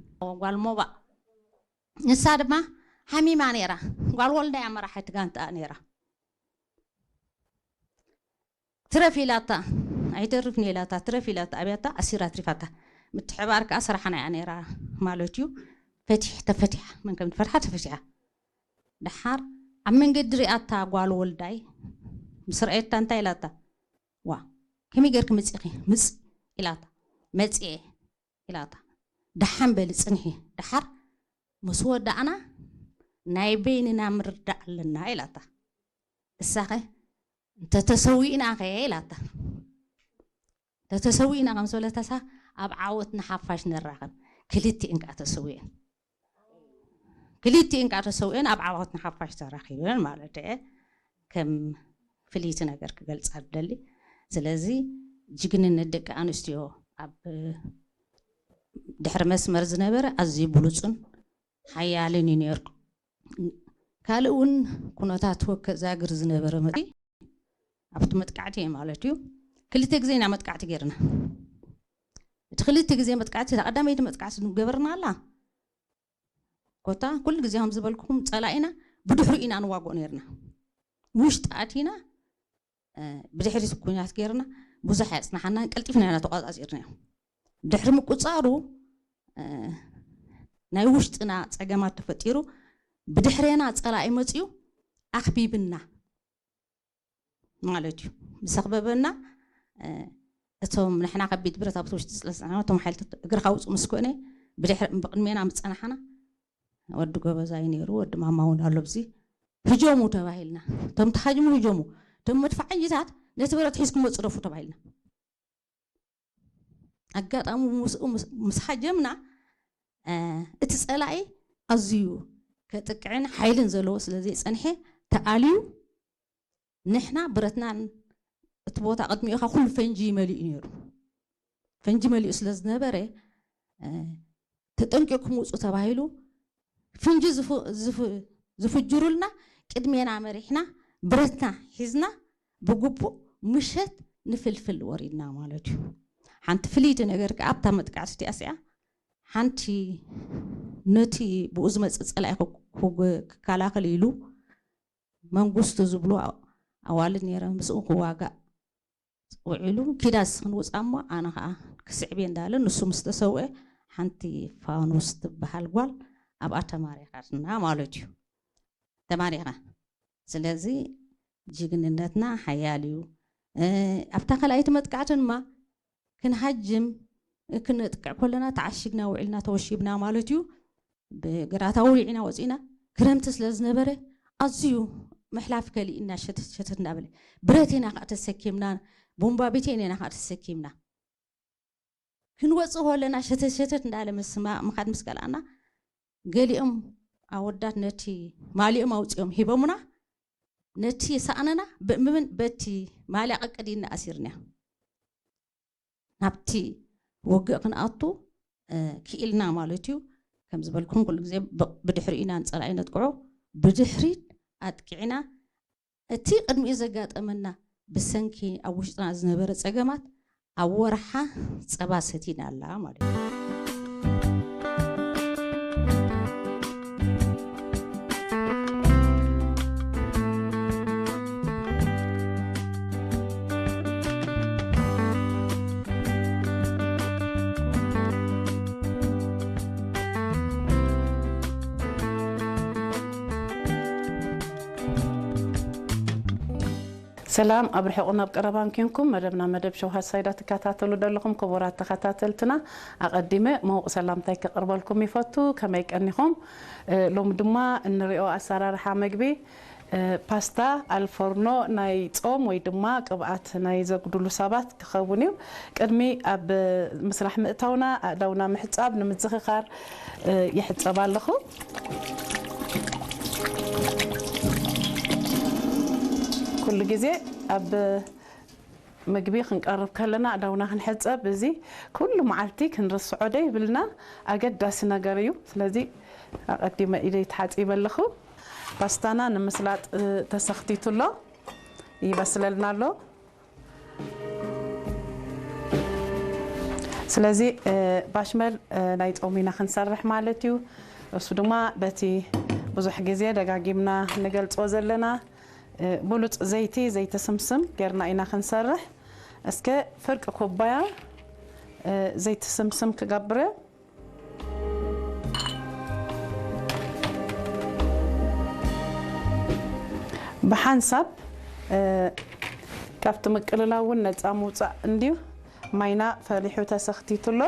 ጓል ሞባእ ንሳ ድማ ሓሚማ ነይራ። ጓል ወልዳ እያ መራሒት ጋንታ ነይራ። ትረፍ ኢላታ፣ ኣይተርፍን ኢላታ፣ ትረፍ ኢላታ ኣብያታ ኣሲራ ኣትሪፋታ። ምትሕባር ከኣ ስራሕና እያ ነይራ ማለት እዩ። ፈቲሕ ተፈቲሓ፣ መን ከም ትፈትሓ ተፈቲሓ። ደሓር ኣብ መንገዲ ሪኣታ ጓል ወልዳይ ምስ ረኣየታ እንታይ ኢላታ? ዋ፣ ከመይ ጌርኪ መጺኺ? ምጽ ኢላታ። መጽኤ ኢላታ። ደሓን በሊ ጽንሒ። ደሓር ምስ ወዳእና ናይ በይንና ምርዳእ ኣለና ኢላታ። እሳኸ እንተተሰዊእናኸ ኢላታ። እንተተሰዊእና ከም ዝበለታሳ ኣብ ዓወት ንሓፋሽ ንራኸብ። ክልቲኤን ከዓ ተሰዊኤን። ክልቲኤን ከዓ ተሰዊኤን ኣብ ዓወት ንሓፋሽ ተራኺበን ማለት እየ። ከም ፍልይቲ ነገር ክገልጻ ዝደሊ። ስለዚ ጅግንነት ደቂ ኣንስትዮ ኣብ ድሕሪ መስመር ዝነበረ ኣዝዩ ብሉጽን ሓያልን እዩ ነይሩ። ካልእ እውን ኩነታት ወከ ዛግር ዝነበረ መ-፣ ኣብቲ መጥቃዕቲ እየ ማለት እዩ። ክልተ ግዜ ኢና መጥቃዕቲ ጌርና። እቲ ክልተ ግዜ መጥቃዕቲ፣ እታ ቀዳመይቲ መጥቃዕቲ ገበርና ኣላ። ኮታ ኩሉ ግዜ ከም ዝበልኩኹም ጸላኢና ብድሕሪኡ ኢና ንዋግኦ ነይርና። ውሽጢ ኣቲና፣ እ፣ ብድሕሪት ኩናት ጌርና ብዙሕ ኣየጽናሓናን፣ ቀልጢፍና ኢና ተቋጻጺርናዮ። ድሕሪ ምቁጻሩ፣ እ፣ ናይ ውሽጥና ጸገማት ተፈጢሩ፣ ብድሕሬና ጸላኢ መጺኡ ኣኽቢብና ማለት እዩ። ምስ ኣኽበበና፣ እ፣ እቶም ንሕና ከቢድ ብረት ኣብቲ ውሽጢ ስለ ዝጸናሕና፣ እቶም ሓይልታት እግርኻ ውጹ ምስ ኮነ፣ ብድሕሪ፣ ብቕድሜና ምስ ጸናሕና፣ ወዲ ጎበዛይ ነይሩ፣ ወዲ ማማ እውን ኣሎ ኣብዚ። ህጀሙ ተባሂልና። እቶም ተሃጅሙ ህጀሙ። እቶም መድፈዓኛታት ነቲ ብረት ሒዝኩም ወጽኡ ደፉ ተባሂልና። ኣጋጣሚ ምስኡ ምስ፣ ምስ ሃጀምና፣ እ፣ እቲ ጸላኢ ኣዝዩ ከጥቅዕን ሓይልን ዘለዎ ስለ ዘይጸንሐ ተኣልዩ፣ ንሕና ብረትናን እቲ ቦታ ቅድሚኡ ኸዓ ኩሉ ፈንጂ መሊኡ ነይሩ። ፈንጂ መሊኡ ስለ ዝነበረ፣ እ፣ ተጠንቂቕኩም ውጹ ተባሂሉ፣ ፍንጂ ዝፍ-፣ ዝፍ-፣ ዝፍጅሩልና ቅድሜና መሪሕና፣ ብረትና ሒዝና፣ ብግቡእ ምሸት ንፍልፍል ወሪድና ማለት እዩ። ሓንቲ ፍልይቲ ነገር ከኣ ኣብታ መጥቃዕቲ እቲኣ ሲኣ፣ ሓንቲ ነቲ ብኡ ዝመጽእ ጸላኢ ክክ-፣ ክከላኸል ኢሉ፣ መንግስቱ ዝብሉ ኣዋልድ ነይረን፣ ምስኡ ክዋጋእ ውዒሉ፣ ኪዳ እስኽን ውጻ እሞ ኣነ ኸኣ ክስዕብ እየ እንዳለ፣ ንሱ ምስ ተሰውአ፣ ሓንቲ ፋኑስ ትበሃል ጓል ኣብኣ ተማሪኻትና ማለት እዩ። ተማሪኻ። ስለዚ ጅግንነትና ሓያል እዩ። እ፣ ኣብታ ካልኣይቲ መጥቃዕቲ ድማ ክንሃጅም፣ ክነጥቅዕ ከለና ተዓሺግና ውዒልና ተወሺብና ማለት እዩ። ብግራት ኣውሊዕና ወጺእና፣ ክረምቲ ስለ ዝነበረ ኣዝዩ ምሕላፍ ከሊእና ሸተት ሸተት እንዳበለ፣ ብረት ኢና ከኣ ተሰኪምና፣ ቦምባ ቤቴን ኢና ከኣ ተሰኪምና። ክንወጽእ ከለና ሸተት ሸተት እንዳለ ምስ ማ-፣ ምኻድ ምስ ከልኣና፣ ገሊኦም ኣወዳት ነቲ ማሊኦም ኣውጺኦም ሂቦምና፣ ነቲ ሳእንና ብምምን በቲ ማልያ ቀቀዲድና ኣሲርና። ናብቲ ውግእ ክንኣቱ፣ እ፣ ክኢልና ማለት እዩ። ከም ዝበልኩም ኩሉ ግዜ ብ-፣ ብድሕሪኡ ኢና ንጸላኢ ነጥቅዖ። ብድሕሪት ኣጥቂዕና፣ እቲ ቅድሚኡ ዘጋጠመና ብሰንኪ ኣብ ውሽጥና ዝነበረ ጸገማት ኣብ ወርሓ ጸባ ሰቲና ኣላ ማለት እዩ። ሰላም፣ ኣብ ርሑቕን ኣብ ቀረባን ኬንኩም መደብና መደብ ሸው ሃሳይዳ ትከታተሉ ዘለኹም ክቡራት ተኸታተልትና፣ ኣቐዲመ ምዉቕ ሰላምታይ ከቕርበልኩም ይፈቱ። ከመይ ቀኒኹም? እ፣ ሎሚ ድማ እንሪኦ ኣሰራርሓ መግቢ፣ እ፣ ፓስታ ኣልፎርኖ ናይ ጾም ወይ ድማ ቅብኣት ናይ ዘጉድሉ ሰባት ክኸውን እዩ። ቅድሚ ኣብ ምስራሕ ምእታውና ኣእዳውና ምሕጻብ ንምዝኽኻር፣ እ፣ ይሕጸብ ኣለኹ። ኩሉ ግዜ ኣብ ምግቢ ክንቀርብ ከለና ኣእዳውና ክንሕጸብ፣ እዚ ኩሉ መዓልቲ ክንርስዖ ደይብልና ኣገዳሲ ነገር እዩ። ስለዚ ኣቐዲመ ኢደይ ተሓጺበ ኣለኹ። ፓስታና ንምስላጥ፣ እ፣ ተሰኽቲቱ ኣሎ፣ ይበስለልና ኣሎ። ስለዚ፣ እ፣ ባሽመል፣ እ፣ ናይ ጾም ኢና ክንሰርሕ ማለት እዩ። እሱ ድማ በቲ ብዙሕ ግዜ ደጋጊምና ንገልጾ ዘለና፣ እ፣ ብሉጽ ዘይቲ፣ ዘይቲ ስምስም ጌርና ኢና ክንሰርሕ። እስከ ፍርቂ ኩባያ፣ እ፣ ዘይቲ ስምስም ክገብር። ብሓንሳብ፣ እ፣ ካብቲ ምቅልላው እውን ነጻ ምውጻእ እንድዩ። ማይና ፈሊሑ ተሰኽቲቱ ኣሎ።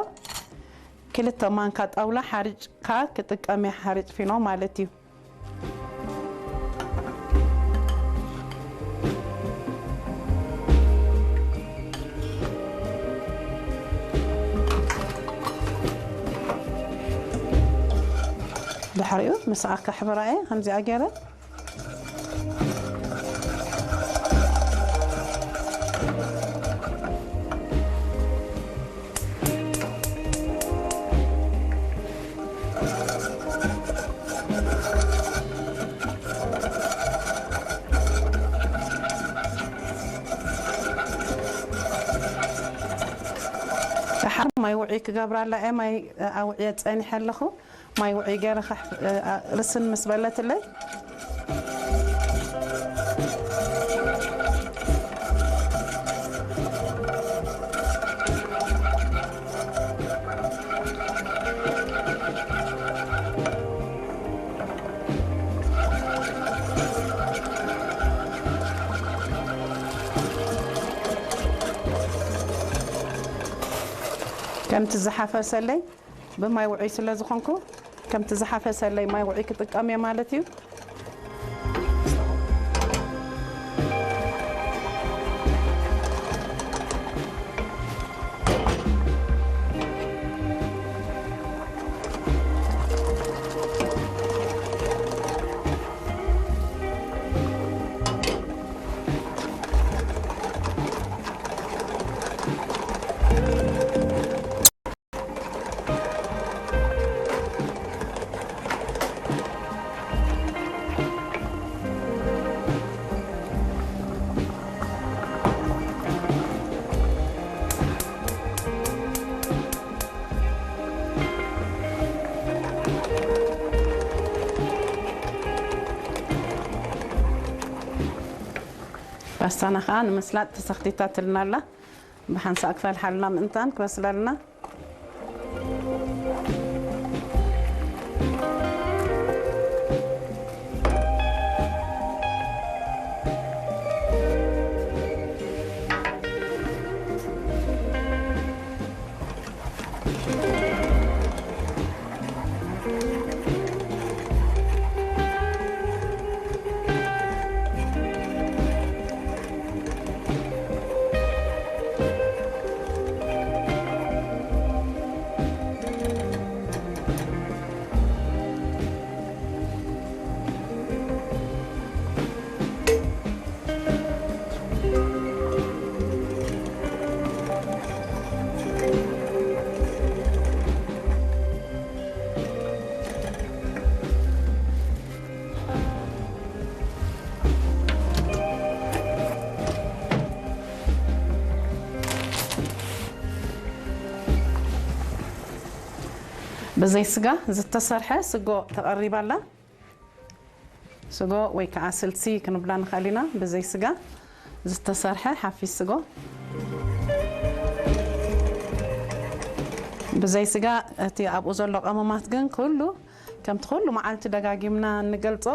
ክልተ ማንካ ጣውላ ሓሪጭ ከኣ ክጥቀም እየ፣ ሓሪጭ ፊኖ ማለት እዩ። ድሕሪኡ ምስኣ ከሕብራ እየ ከምዚኣ ገይረ። ደሓር ማይ ውዑይ ክገብራላ እየ። ማይ ኣውዕየ ጸኒሐ ኣለኹ። ማይ ውዑይ ገይረ ከሕ-፣ ርስን ምስ በለትለይ፣ ከምቲ ዝሓፈሰለይ ብማይ ውዑይ ስለ ዝኾንኩ፣ ከምቲ ዝሓፈሰለይ ማይ ውዑይ ክጥቀም እየ ማለት እዩ። ፓስታና ኸኣ ንምስላጥ ተሰኽቲታትልና ኣላ። ብሓንሳእ ክፈልሓልና ምእንታን ክበስለልና። ብዘይ ስጋ ዝተሰርሐ ስጎ ተቐሪባ ኣላ። ስጎ ወይ ከዓ ስልሲ ክንብላ ንኽእል ኢና። ብዘይ ስጋ ዝተሰርሐ ሓፊስ ስጎ። ብዘይ ስጋ እቲ ኣብኡ ዘሎ ቀመማት ግን ኩሉ ከምቲ ኩሉ መዓልቲ ደጋጊምና እንገልጾ፣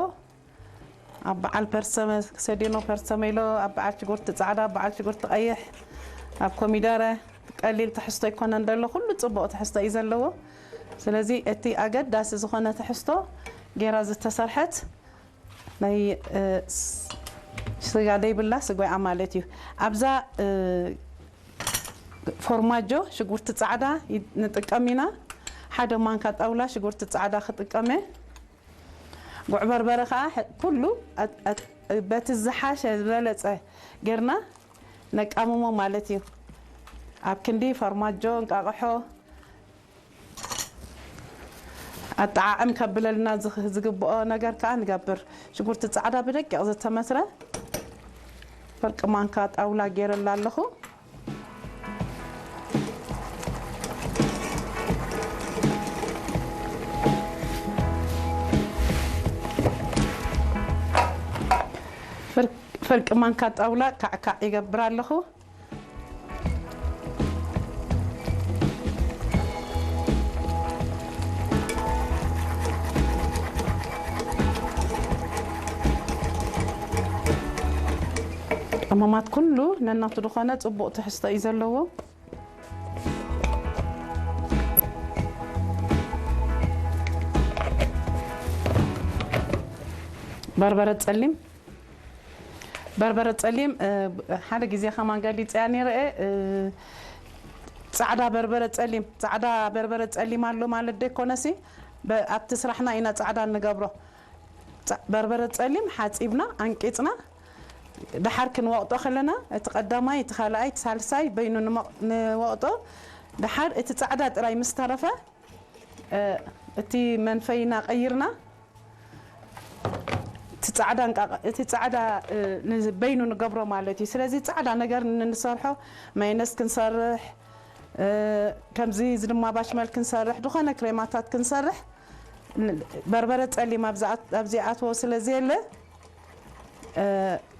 ኣብ በዓል ፐርሰመ፣ ሰዴኖ ፐርሰሜሎ፣ ኣብ በዓል ሽጉርቲ ጻዕዳ፣ ኣብ በዓል ሽጉርቲ ቀይሕ፣ ኣብ ኮሚደረ፣ ቀሊል ትሕዝቶ ኣይኮነን ዘሎ፣ ኩሉ ጽቡቕ ትሕዝቶ እዩ ዘለዎ። ስለዚ እቲ ኣገዳሲ ዝኾነ ትሕዝቶ ጌራ ዝተሰርሐት ናይ፣ እ፣ ስ-፣ ስጋ ደይብላ ስጎያ ማለት እዩ። ኣብዛ፣ እ፣ ፎርማጆ ሽጉርቲ ጻዕዳ ይ-፣ ንጥቀም ኢና። ሓደ ማንካ ጣውላ ሽጉርቲ ጻዕዳ ክጥቀም እየ። ጉዕ በርበረ ኸኣ ሕ-፣ ኩሉ ኣት-፣ ኣት-፣ በቲ ዝሓሸ ዝበለጸ ጌርና ነቃምሞ ማለት እዩ። ኣብ ክንዲ ፎርማጆ፣ እንቃቕሖ፣ ኣጠዓዕም ከብለልና ዝኽ-፣ ዝግብኦ ነገር ከኣ ንገብር። ሽጉርቲ ጻዕዳ ብደቂቕ ዝተመስረ ፍርቂ ማንካ ጣውላ ጌረላ ኣለኹ። ፍርቂ ማንካ ጣውላ ካዕካዕ ይገብር ኣለኹ። ቀመማት ኩሉ ነናቱ ዝኾነ ጽቡቕ ትሕዝቶ እዩ ዘለዎ። በርበረ ጸሊም፣ በርበረ ጸሊም፣ እ፣ ሓደ ግዜ ከማን ገሊጸያ ነይረ እየ፣ እ፣ ጻዕዳ በርበረ ጸሊም፣ ጻዕዳ በርበረ ጸሊም ኣሎ ማለት ደይኮነሲ፣ በ-፣ ኣብቲ ስራሕና ኢና ጻዕዳ እንገብሮ። ጸ-፣ በርበረ ጸሊም ሓጺብና፣ ኣንቂጽና፣ ደሓር ክንወቕጦ ከለና፣ እቲ ቀዳማይ፣ እቲ ካልኣይ፣ እቲ ሳልሳይ በይኑ ንመቕ-፣ ንወቕጦ። ደሓር እቲ ጻዕዳ ጥራይ ምስ ተረፈ፣ እ፣ እቲ መንፈይና ቀይርና፣ እቲ ጻዕዳ እንቃ-፣ እቲ ጻዕዳ፣ እ፣ ንዝ-፣ በይኑ ንገብሮ ማለት እዩ። ስለዚ ጻዕዳ ነገር ን-፣ ንሰርሖ፣ ማይነስ ክንሰርሕ፣ እ፣ ከምዚ እዚ ድማ ባሽመል ክንሰርሕ፣ ዝኾነ ክሬማታት ክንሰርሕ፣ ን-፣ በርበረ ጸሊም ኣብዛ ኣት-፣ ኣብዚ ኣትዎ ስለ ዘየለ፣ እ፣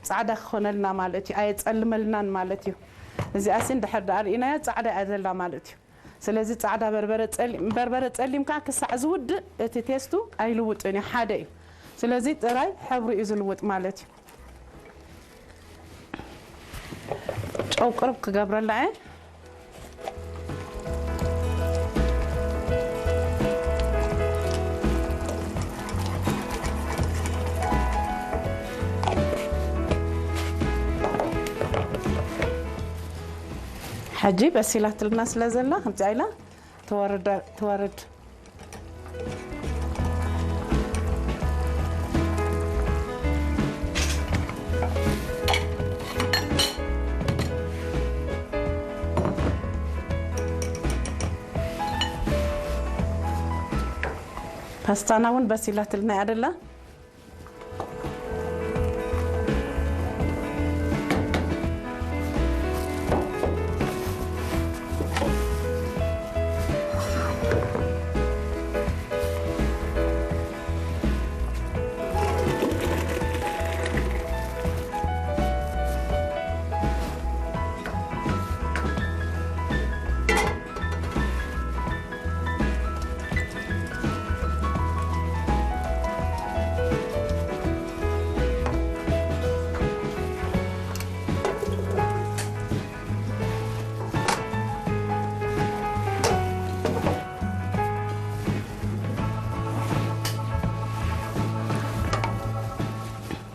ጻዕዳ ክኾነልና ማለት እዩ፣ ኣየጸልመልናን ማለት እዩ። እዚኣሲ እንድሕር ደኣ ርኢናዮ፣ ጻዕዳ እያ ዘላ ማለት እዩ። ስለዚ ጻዕዳ በርበረ ጸሊም፣ በርበረ ጸሊም ከኣ ክሳዕ ዝውድእ እቲ ቴስቱ ኣይልውጥን እዩ፣ ሓደ እዩ። ስለዚ ጥራይ ሕብሩ እዩ ዝልውጥ ማለት እዩ። ጨው ቅርብ ክገብረላ እየ። ሕጂ በሲላትልና ስለ ዘላ፣ ከምዚኣ ኢላ ትወርድ፣ ትወርድ። ፓስታና እውን በሲላትልና እያ ደላ።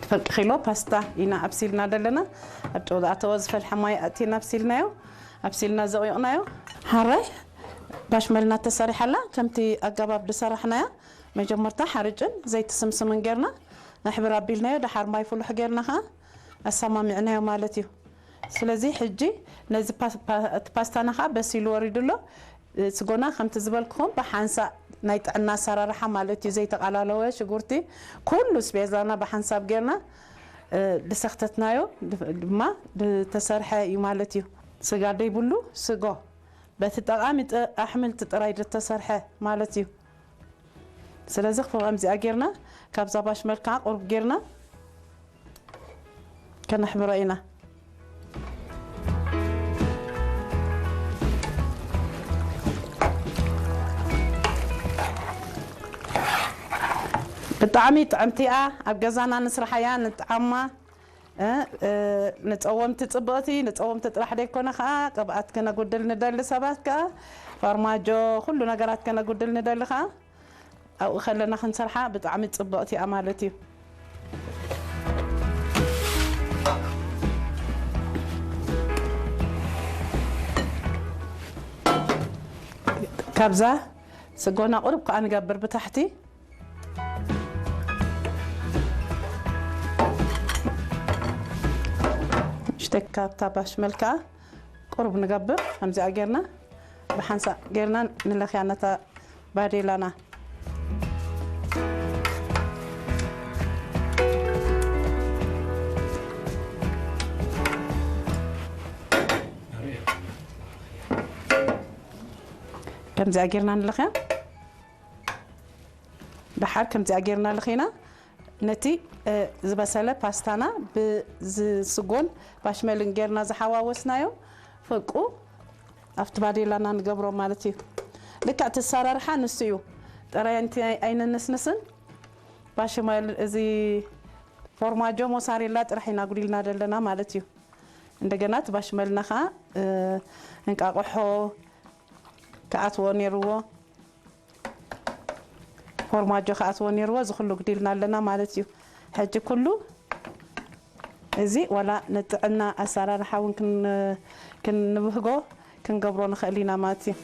ፈቂ ኪሎ ፓስታ ኢና ኣብሲልና ዘለና። ኣብ ጨው ዝኣተወ ዝፈልሐ ማይ ኣእቲና ኣብሲልናዮ። ኣብሲልና ዘቑቕናዮ። ሓራይ ባሽመልና ተሰሪሓላ። ከምቲ ኣገባብ ዝሰራሕናያ፣ መጀመርታ ሓርጭን ዘይቲ ስምስምን ጌርና ንሕብር ኣቢልናዮ። ደሓር ማይ ፍሉሕ ጌርና ኸዓ ኣሰማሚዕናዮ ማለት እዩ። ስለዚ ሕጂ ነዚ ፓስ-፣ ፓ-፣ እቲ ፓስታና ኸዓ በሲሉ ወሪዱ ኣሎ። ስጎና ከምቲ ዝበልኩኹም ብሓንሳእ ናይ ጥዕና ኣሰራርሓ ማለት እዩ፣ ዘይተቓላለወ ሽጉርቲ፣ ኩሉ ስቤዛና ብሓንሳብ ጌርና፣ እ፣ ዝሰኽተትናዮ ድ-፣ ድማ ዝተሰርሐ እዩ ማለት እዩ። ስጋ ደይብሉ ስጎ፣ በቲ ጠቓሚ ጥ-፣ ኣሕምልቲ ጥራይ ዝተሰርሐ ማለት እዩ። ስለዚ ከምዚኣ ጌርና፣ ካብዛ ባሽመል ከዓ ቁሩብ ጌርና ከነሕብሮ ኢና። ብጣዕሚ ጥዕምቲ እያ። ኣብ ገዛና ንስራሓያ፣ ንጥዓማ። እ፣ እ፣ ንጸወምቲ ጽብቕቲ፣ ንጸወምቲ ጥራሕ ደይኮነ ከኣ ቅብኣት ከነጉድል ንደሊ ሰባት ከኣ፣ ፋርማጆ፣ ኩሉ ነገራት ከነጉድል ንደሊ ከኣ፣ ኣብኡ ከለና ክንሰርሓ ብጣዕሚ ጽብቕቲ እያ ማለት እዩ። ካብዛ ስጎና ቁሩብ ከኣ ንገብር ብታሕቲ። ሽተካ ኣብታ ባሽመል ከኣ ቁሩብ ንገብር። ከምዚኣ ጌርና ብሓንሳእ ጌርና ንለኽያ ነታ ባዴላና። ከምዚኣ ጌርና ንለኽያ። ደሓር ከምዚኣ ጌርና ለኺና፣ ነቲ ዝበሰለ ፓስታና ብዝስጎን ባሽመልን ጌርና ዝሓዋወስናዮ ፈቁ ኣብቲ ባዴላና ንገብሮ ማለት እዩ። ልክዕ እቲ ኣሰራርሓ ንሱ እዩ። ጥራይ ኣንቲ ኣይነነስንስን። ባሽመል እዚ ፎርማጆ ሞሳሬላ ጥራሕ ኢና ጉዲልና ዘለና ማለት እዩ። እንደገና እቲ ባሽመልና ከዓ እንቃቆሖ ክኣትዎ ነይርዎ። ፎርማጆ ክኣትዎ ነይርዎ። እዚ ኩሉ ግዲልና ኣለና ማለት እዩ። ሕጂ ኩሉ እዚ ዋላ ንጥዕና ኣሰራርሓ እውን ክን- ክንብህጎ ክንገብሮ ንኽእል ኢና ማለት እዩ።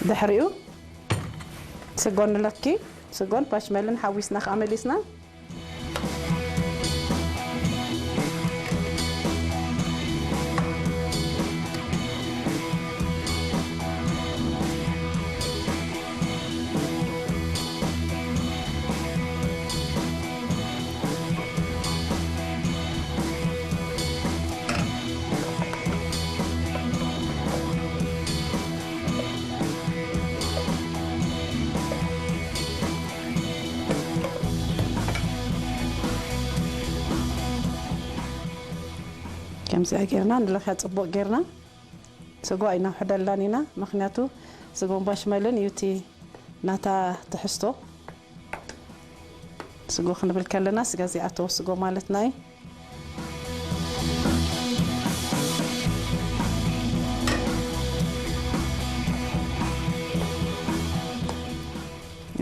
ድሕሪኡ ስጎ ንለኪ፣ ስጎን ባሽመልን ሓዊስና ከዓ መሊስና። ከምዚኣ ጌርና ንለኽያ ጽቡቕ ጌርና። ስጎ ኣይነውሕደላን ኢና፣ ምኽንያቱ ስጎን ባሽመልን እዩ እቲ ናታ ትሕዝቶ። ስጎ ክንብል ከለና ስጋ ዘይኣተዎ ስጎ ማለትና እዩ።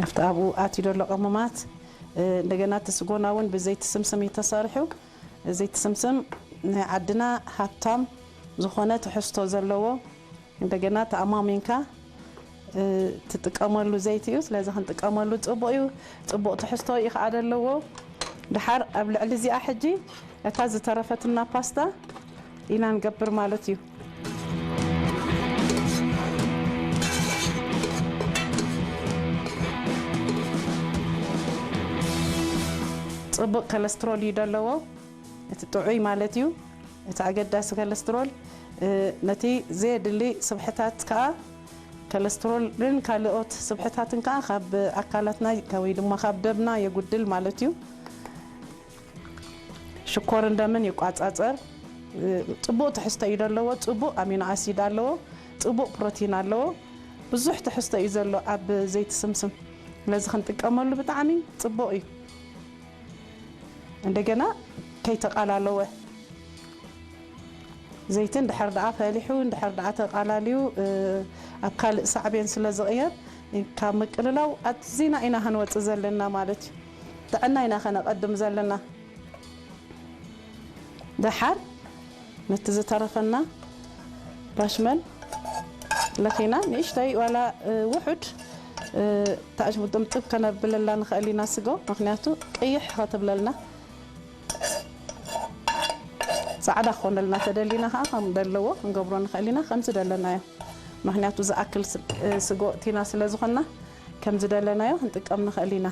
ኣብቲ ኣብኡ ኣትዩ ዘሎ ቀመማት፣ እ፣ እንደገና እቲ ስጎና እውን ብዘይቲ ስምስም እዩ ተሰሪሑ። ዘይቲ ስምስም ናይ ዓድና ሃብታም ዝኾነ ትሕዝቶ ዘለዎ፣ እንደገና ተኣማሚንካ፣ እ፣ ትጥቀመሉ ዘይቲ እዩ። ስለዚ ክንጥቀመሉ ጽቡቕ እዩ። ጽቡቕ ትሕዝቶ እዩ ከዓ ዘለዎ። ድሓር ኣብ ልዕሊ እዚኣ ሕጂ እታ ዝተረፈትና ፓስታ ኢና ንገብር ማለት እዩ። ጽቡቕ ኮለስትሮል እዩ ዘለዎ። እቲ ጥዑይ ማለት እዩ። እቲ ኣገዳሲ ኮለስትሮል፣ እ፣ ነቲ ዘየድሊ ስብሕታት ከኣ፣ ኮለስትሮልን ካልኦት ስብሕታትን ከኣ ካብ ኣካላትና ወይ ድማ ካብ ደምና የጉድል ማለት እዩ። ሽኮርን ደምን ይቋጻጸር። እ፣ ጽቡቕ ትሕዝቶ እዩ ዘለዎ። ጽቡቕ ኣሚኖ ኣሲድ ኣለዎ። ጽቡቕ ፕሮቲን ኣለዎ። ብዙሕ ትሕዝቶ እዩ ዘሎ ኣብ ዘይቲ ስምስም። ስለዚ ክንጥቀመሉ ብጣዕሚ ጽቡቕ እዩ። እንደገና ከይተቓላለወ ዘይቲ እንድሕር ደኣ ፈሊሑ፣ እንድሕር ደኣ ተቓላልዩ፣ እ፣ ኣብ ካልእ ሳዕቤን ስለ ዝቕየር፣ ካብ ምቅልላው ኣዚና ኢና ክንወጽእ ዘለና ማለት እዩ። ጥዕና ኢና ከነቐድም ዘለና። ደሓር ነቲ ዝተረፈና ባሽመል ለኺና ንእሽተይ ዋላ፣ እ፣ ውሑድ፣ እ፣ ታእሽሙ ጥምጥም ከነብለላ ንኽእል ኢና ስጎ፣ ምኽንያቱ ቅይሕ ኸትብለልና። ጻዕዳ ክኾነልና ተደሊና ኸዓ ከም ዘለዎ ክንገብሮ ንኽእል ኢና፣ ከም ዝደለናዮ። ምኽንያቱ ዝኣክል ስ-፣ እ፣ ስጎ እቲና ስለ ዝኾንና፣ ከም ዝደለናዮ ክንጥቀም ንኽእል ኢና።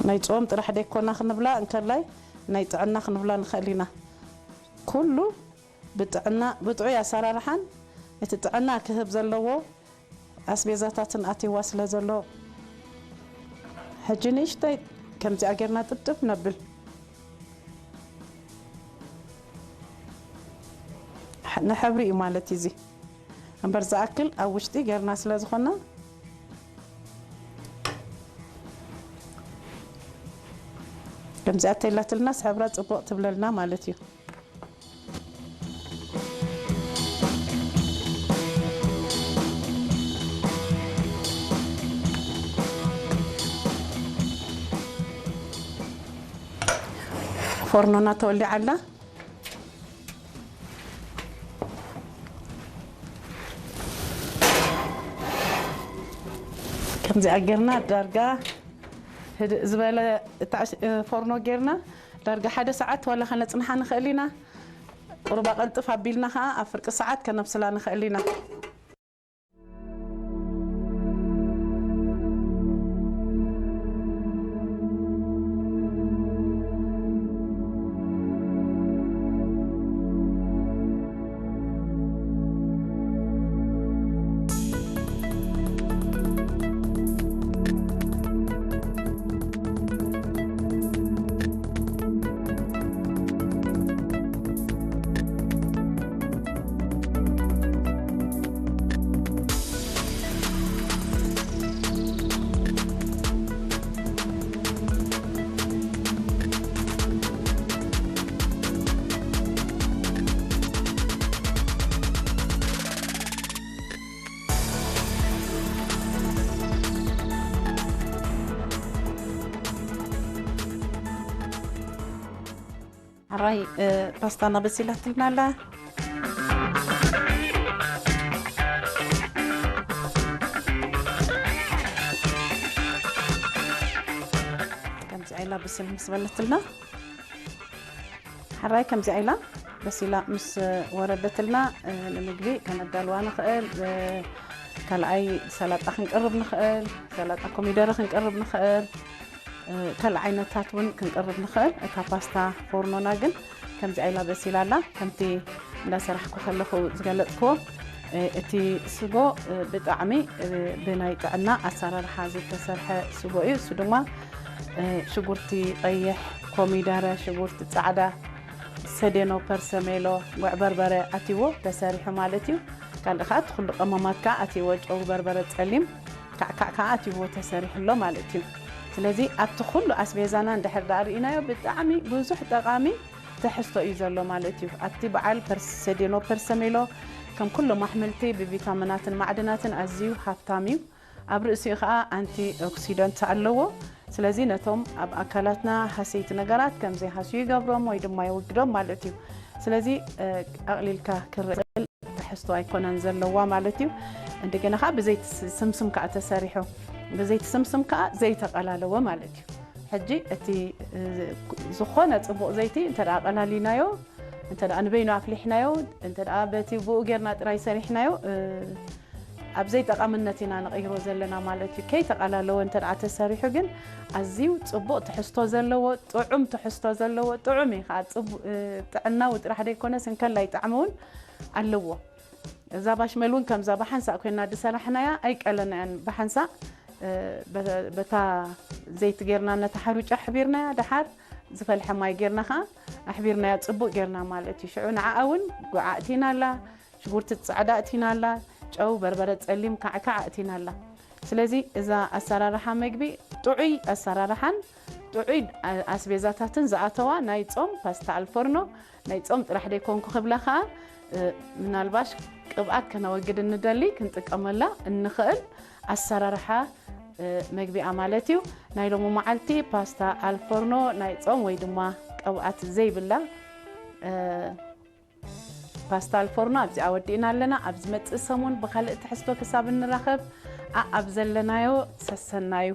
ናይ ጾም ጥራሕ ደይኮና ክንብላ እንከላይ ናይ ጥዕና ክንብላ ንኽእል ኢና። ኩሉ ብጥዕና፣ ብጥዑይ ኣሰራርሓን እቲ ጥዕና ክህብ ዘለዎ ኣስቤዛታትን ኣትይዋ ስለ ዘሎ፣ ሕጂ ንእሽተይ ከምዚኣ ጌርና ጥብጥብ ነብል። ሕ-፣ ንሕብሪ እዩ ማለት እዩ እዚ። እምበር ዝኣክል ኣብ ውሽጢ ጌርና ስለ ዝኾና፣ ከምዚኣ ተይላትልናስ ሕብራ ጽቡቕ ትብለልና ማለት እዩ። ፎርኖና ተወሊዓ ኣላ። ከምዚኣ ጌርና ዳርጋ ህድእ ዝበለ እታ ሽ-፣ ፎርኖ ጌርና ዳርጋ ሓደ ሰዓት ዋላ ከነጽንሓ ንኽእል ኢና። ቁሩባ ቀልጥፍ ኣቢልና ኸዓ ኣብ ፍርቂ ሰዓት ከነብስላ ንኽእል ኢና። ሕራይ ፓስታና በሲላትልና ኣላ። ከምዚ ዓይላ ብስል ምስ በለትልና፣ ሕራይ ከምዚ ዓይላ በሲላ ምስ ወረደትልና፣ ንምግቢ ከነዳልዋ ንኽእል። ካልኣይ ሰላጣ ክንቅርብ ንኽእል፣ ሰላጣ ኮሚደረ ክንቅርብ ንኽእል። ካልእ ዓይነታት እውን ክንቅርብ ንኽእል። እታ ፓስታ ፎርኖና ግን ከምዚ ኣይላ በሲላ ኣላ። ከምቲ እንዳሰራሕኩ ከለኹ ዝገለጽክዎ፣ እቲ ስጎ ብጣዕሚ ብናይ ጥዕና ኣሰራርሓ ዝተሰርሐ ስጎ እዩ። እሱ ድማ ሽጉርቲ ቀይሕ፣ ኮሚደረ፣ ሽጉርቲ ጻዕዳ፣ ሰዴኖ፣ ፐርሰሜሎ፣ ጉዕ በርበረ ኣትይዎ ተሰሪሑ ማለት እዩ። ካልእ ከዓ እቲ ኩሉ ቀመማት ከዓ ኣትይዎ፣ ጨው፣ በርበረ ጸሊም፣ ካዕካዕ ከዓ ኣትይዎ ተሰሪሑ ኣሎ ማለት እዩ። ስለዚ ኣብቲ ኩሉ ኣስቤዛና እንድሕር ደኣ ርኢናዮ ብጣዕሚ ብዙሕ ጠቓሚ ትሕዝቶ እዩ ዘሎ ማለት እዩ። ኣብቲ በዓል ፐርስ-፣ ሰዴኖ ፐርሰሜሎ ከም ኩሎም ኣሕምልቲ ብቪታሚናትን ማዕድናትን ኣዝዩ ሃብታም እዩ። ኣብ ርእሲኡ ኸኣ ኣንቲ ኦክሲደንት ኣለዎ። ስለዚ ነቶም ኣብ ኣካላትና ሃሰይቲ ነገራት ከም ዘይሃስዩ ይገብሮም ወይ ድማ የወግዶም ማለት እዩ። ስለዚ፣ እ፣ ኣቕሊልካ ክረአ ትሕዝቶ ኣይኮነን ዘለዋ ማለት እዩ። እንደገና ኸኣ ብዘይቲ ስ-፣ ስምስም ከኣ ተሰሪሑ፣ ብዘይቲ ስምስም ከኣ ዘይተቐላለወ ማለት እዩ። ሕጂ እቲ፣ እ፣ ዝኾነ ጽቡቕ ዘይቲ እንተ ደኣ ኣቐላሊናዮ፣ እንተ ደኣ ንበይኑ ኣፍሊሕናዮ፣ እንተ ደኣ በቲ ብኡ ጌርና ጥራይ ሰሪሕናዮ፣ እ፣ ኣብ ዘይጠቓምነት ኢና ንቕይሮ ዘለና ማለት እዩ። ከይተቓላለወ እንተ ደኣ ተሰሪሑ ግን ኣዝዩ ጽቡቕ ትሕዝቶ ዘለዎ፣ ጥዑም ትሕዝቶ ዘለዎ፣ ጥዑም እዩ ኸኣ። ጽቡ-፣ እ፣ ጥዕናዊ ጥራሕ ደይኮነስ እንከላይ ጣዕሚ እውን ኣለዎ። እዛ ባሽመል እውን ከምዛ ብሓንሳእ ኮይና ዝሰራሕናያ ኣይቀለናያን። ብሓንሳእ፣ እ፣ በ-፣ በታ ዘይቲ ጌርና ነታ ሓሩጫ ኣሕቢርናያ፣ ደሓር ዝፈልሐ ማይ ጌርና ኸኣ ኣሕቢርናያ ጽቡቕ ጌርና ማለት እዩ። ሽዑ ንዓኣ እውን ጉዕ ኣእቲና ኣላ፣ ሽጉርቲ ጻዕዳ ኣእቲና ኣላ፣ ጨው፣ በርበረ ጸሊም፣ ካዕካዕ ኣእቲና ኣላ። ስለዚ እዛ ኣሰራርሓ መግቢ ጥዑይ ኣሰራርሓን ጥዑይ ኣ-፣ ኣስቤዛታትን ዝኣተዋ ናይ ጾም ፓስታ ኣልፎርኖ፣ ናይ ጾም ጥራሕ ደይኮንኩ ክብላ ኸኣ፣ እ፣ ምናልባሽ ቅብኣት ከነወግድ እንደሊ ክንጥቀመላ እንኽእል ኣሰራርሓ፣ እ፣ መግቢኣ ማለት እዩ። ናይ ሎሚ መዓልቲ ፓስታ ኣልፎርኖ ናይ ጾም ወይ ድማ ቅብኣት ዘይብላ፣ እ፣ ፓስታ ኣልፎርኖ ኣብዚኣ ወዲእና ኣለና። ኣብ ዝመጽእ ሰሙን ብኻልእ ትሕዝቶ ክሳብ እንራኸብ፣ ኣኣብ ዘለናዮ ሰሰናዩ።